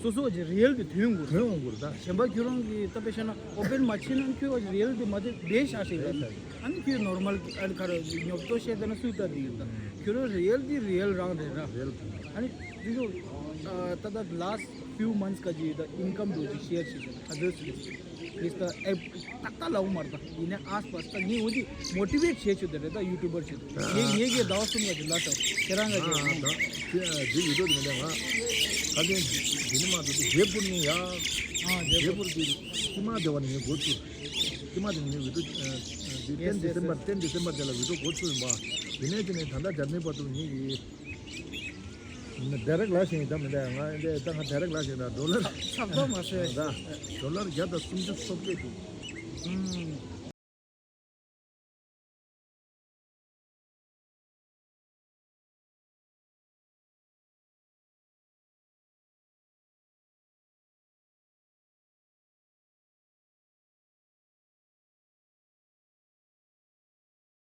སོ་སོ་གི་རི་ཡལ་དེ་ཐོན་དགོས། ཐོན་འོང་དགོས་རེད་ད། གཞན་པ་ཁྱོད་རང་གི་ལྟ་བའི་ཤ་ན་ཨོ་པན་མ་བྱས་ན་ཁྱོད་ཀྱི་རི་ཡལ་དེ་མ་དེ་བེད་བཞག་ཤེས་རེད། ཨ་ནི་ཁྱོད་ནོར་མལ་ཨ་ནི་ཁ་ར་ཉོབ་ཏོ་བཤད་དེ་ན་སུས་ལྟ་དེ་ཡོད་ད། ཁྱོད་རང་རི་ཡལ་དེ་རི་ཡལ་རང་རེད་ར། རི་ཡལ་ཨ་ནི་དེ་ཚོ་ད་ལྟ་last few months ག་ཅི་ད་ཨིན་ཀམ་འགྲོ་ཅིག་ཤེར་བྱེད་ཤེས་ཨ་ཛར་སི་ལིས་ད་ཨེ་ཏག་ཏག་ལའོ་མར་ད་ཡིན་ནའི་ཨ་སི་པ་སི་ད་ངས་འོ་དེ་མོ་ཊི་ཝེཊ་བྱེད་ཆོག་དེ་རེད་ད་ཡུ་ཊུ་བར་ཆེད་དུ་ངས་ངས་ཀྱི་ཟླ་བ་གསུམ་ག་ཅིག་ལ་ཤག་ཁྱེད་རང་ག་ཅིག་ཨ་ད་དེ་དེ་ཡུ་ཊུབ་དེ་མི་འདྲ་ང་ཁ་སང་དེ་ནི་མ་ཐུབ་དེ་རྒྱལ་པོ་ནི་ཡ་ཨ་རྒྱལ་པོ་དེ་ཀི་མ་དེ་བ་ནི་ངས་འགོ་ཚུགས་ཀི་མ་དེ་ནི་ངས་ཡུ་ཊུབ་དེ་ཏེན་ཌི་སེམ་པར་ཏེན་ཌི་སེམ་པར་དེ་ལ་ཡུ་ཊུབ་འགོ་ཚུགས་ཡིན་པ་དེ་ནས་དེ་ནས་ད་ལྟ་འཇར་མན་བར་དུ་ངས་ཀྱི་ཌའི་རེག་ལ་ཞིང་ད་མི་འདྲ་ང་འདི་ད་ང་ཌའི་རེག་ལ་ཞིང་ད་ཌོ་ལར་ཚབ་ཚབ་མ་ཟེར་ད་ཌོ་ལར་བརྒྱ་དང་སུམ་ཅུ་སོ་བརྒྱད་དུ་ཨུམ།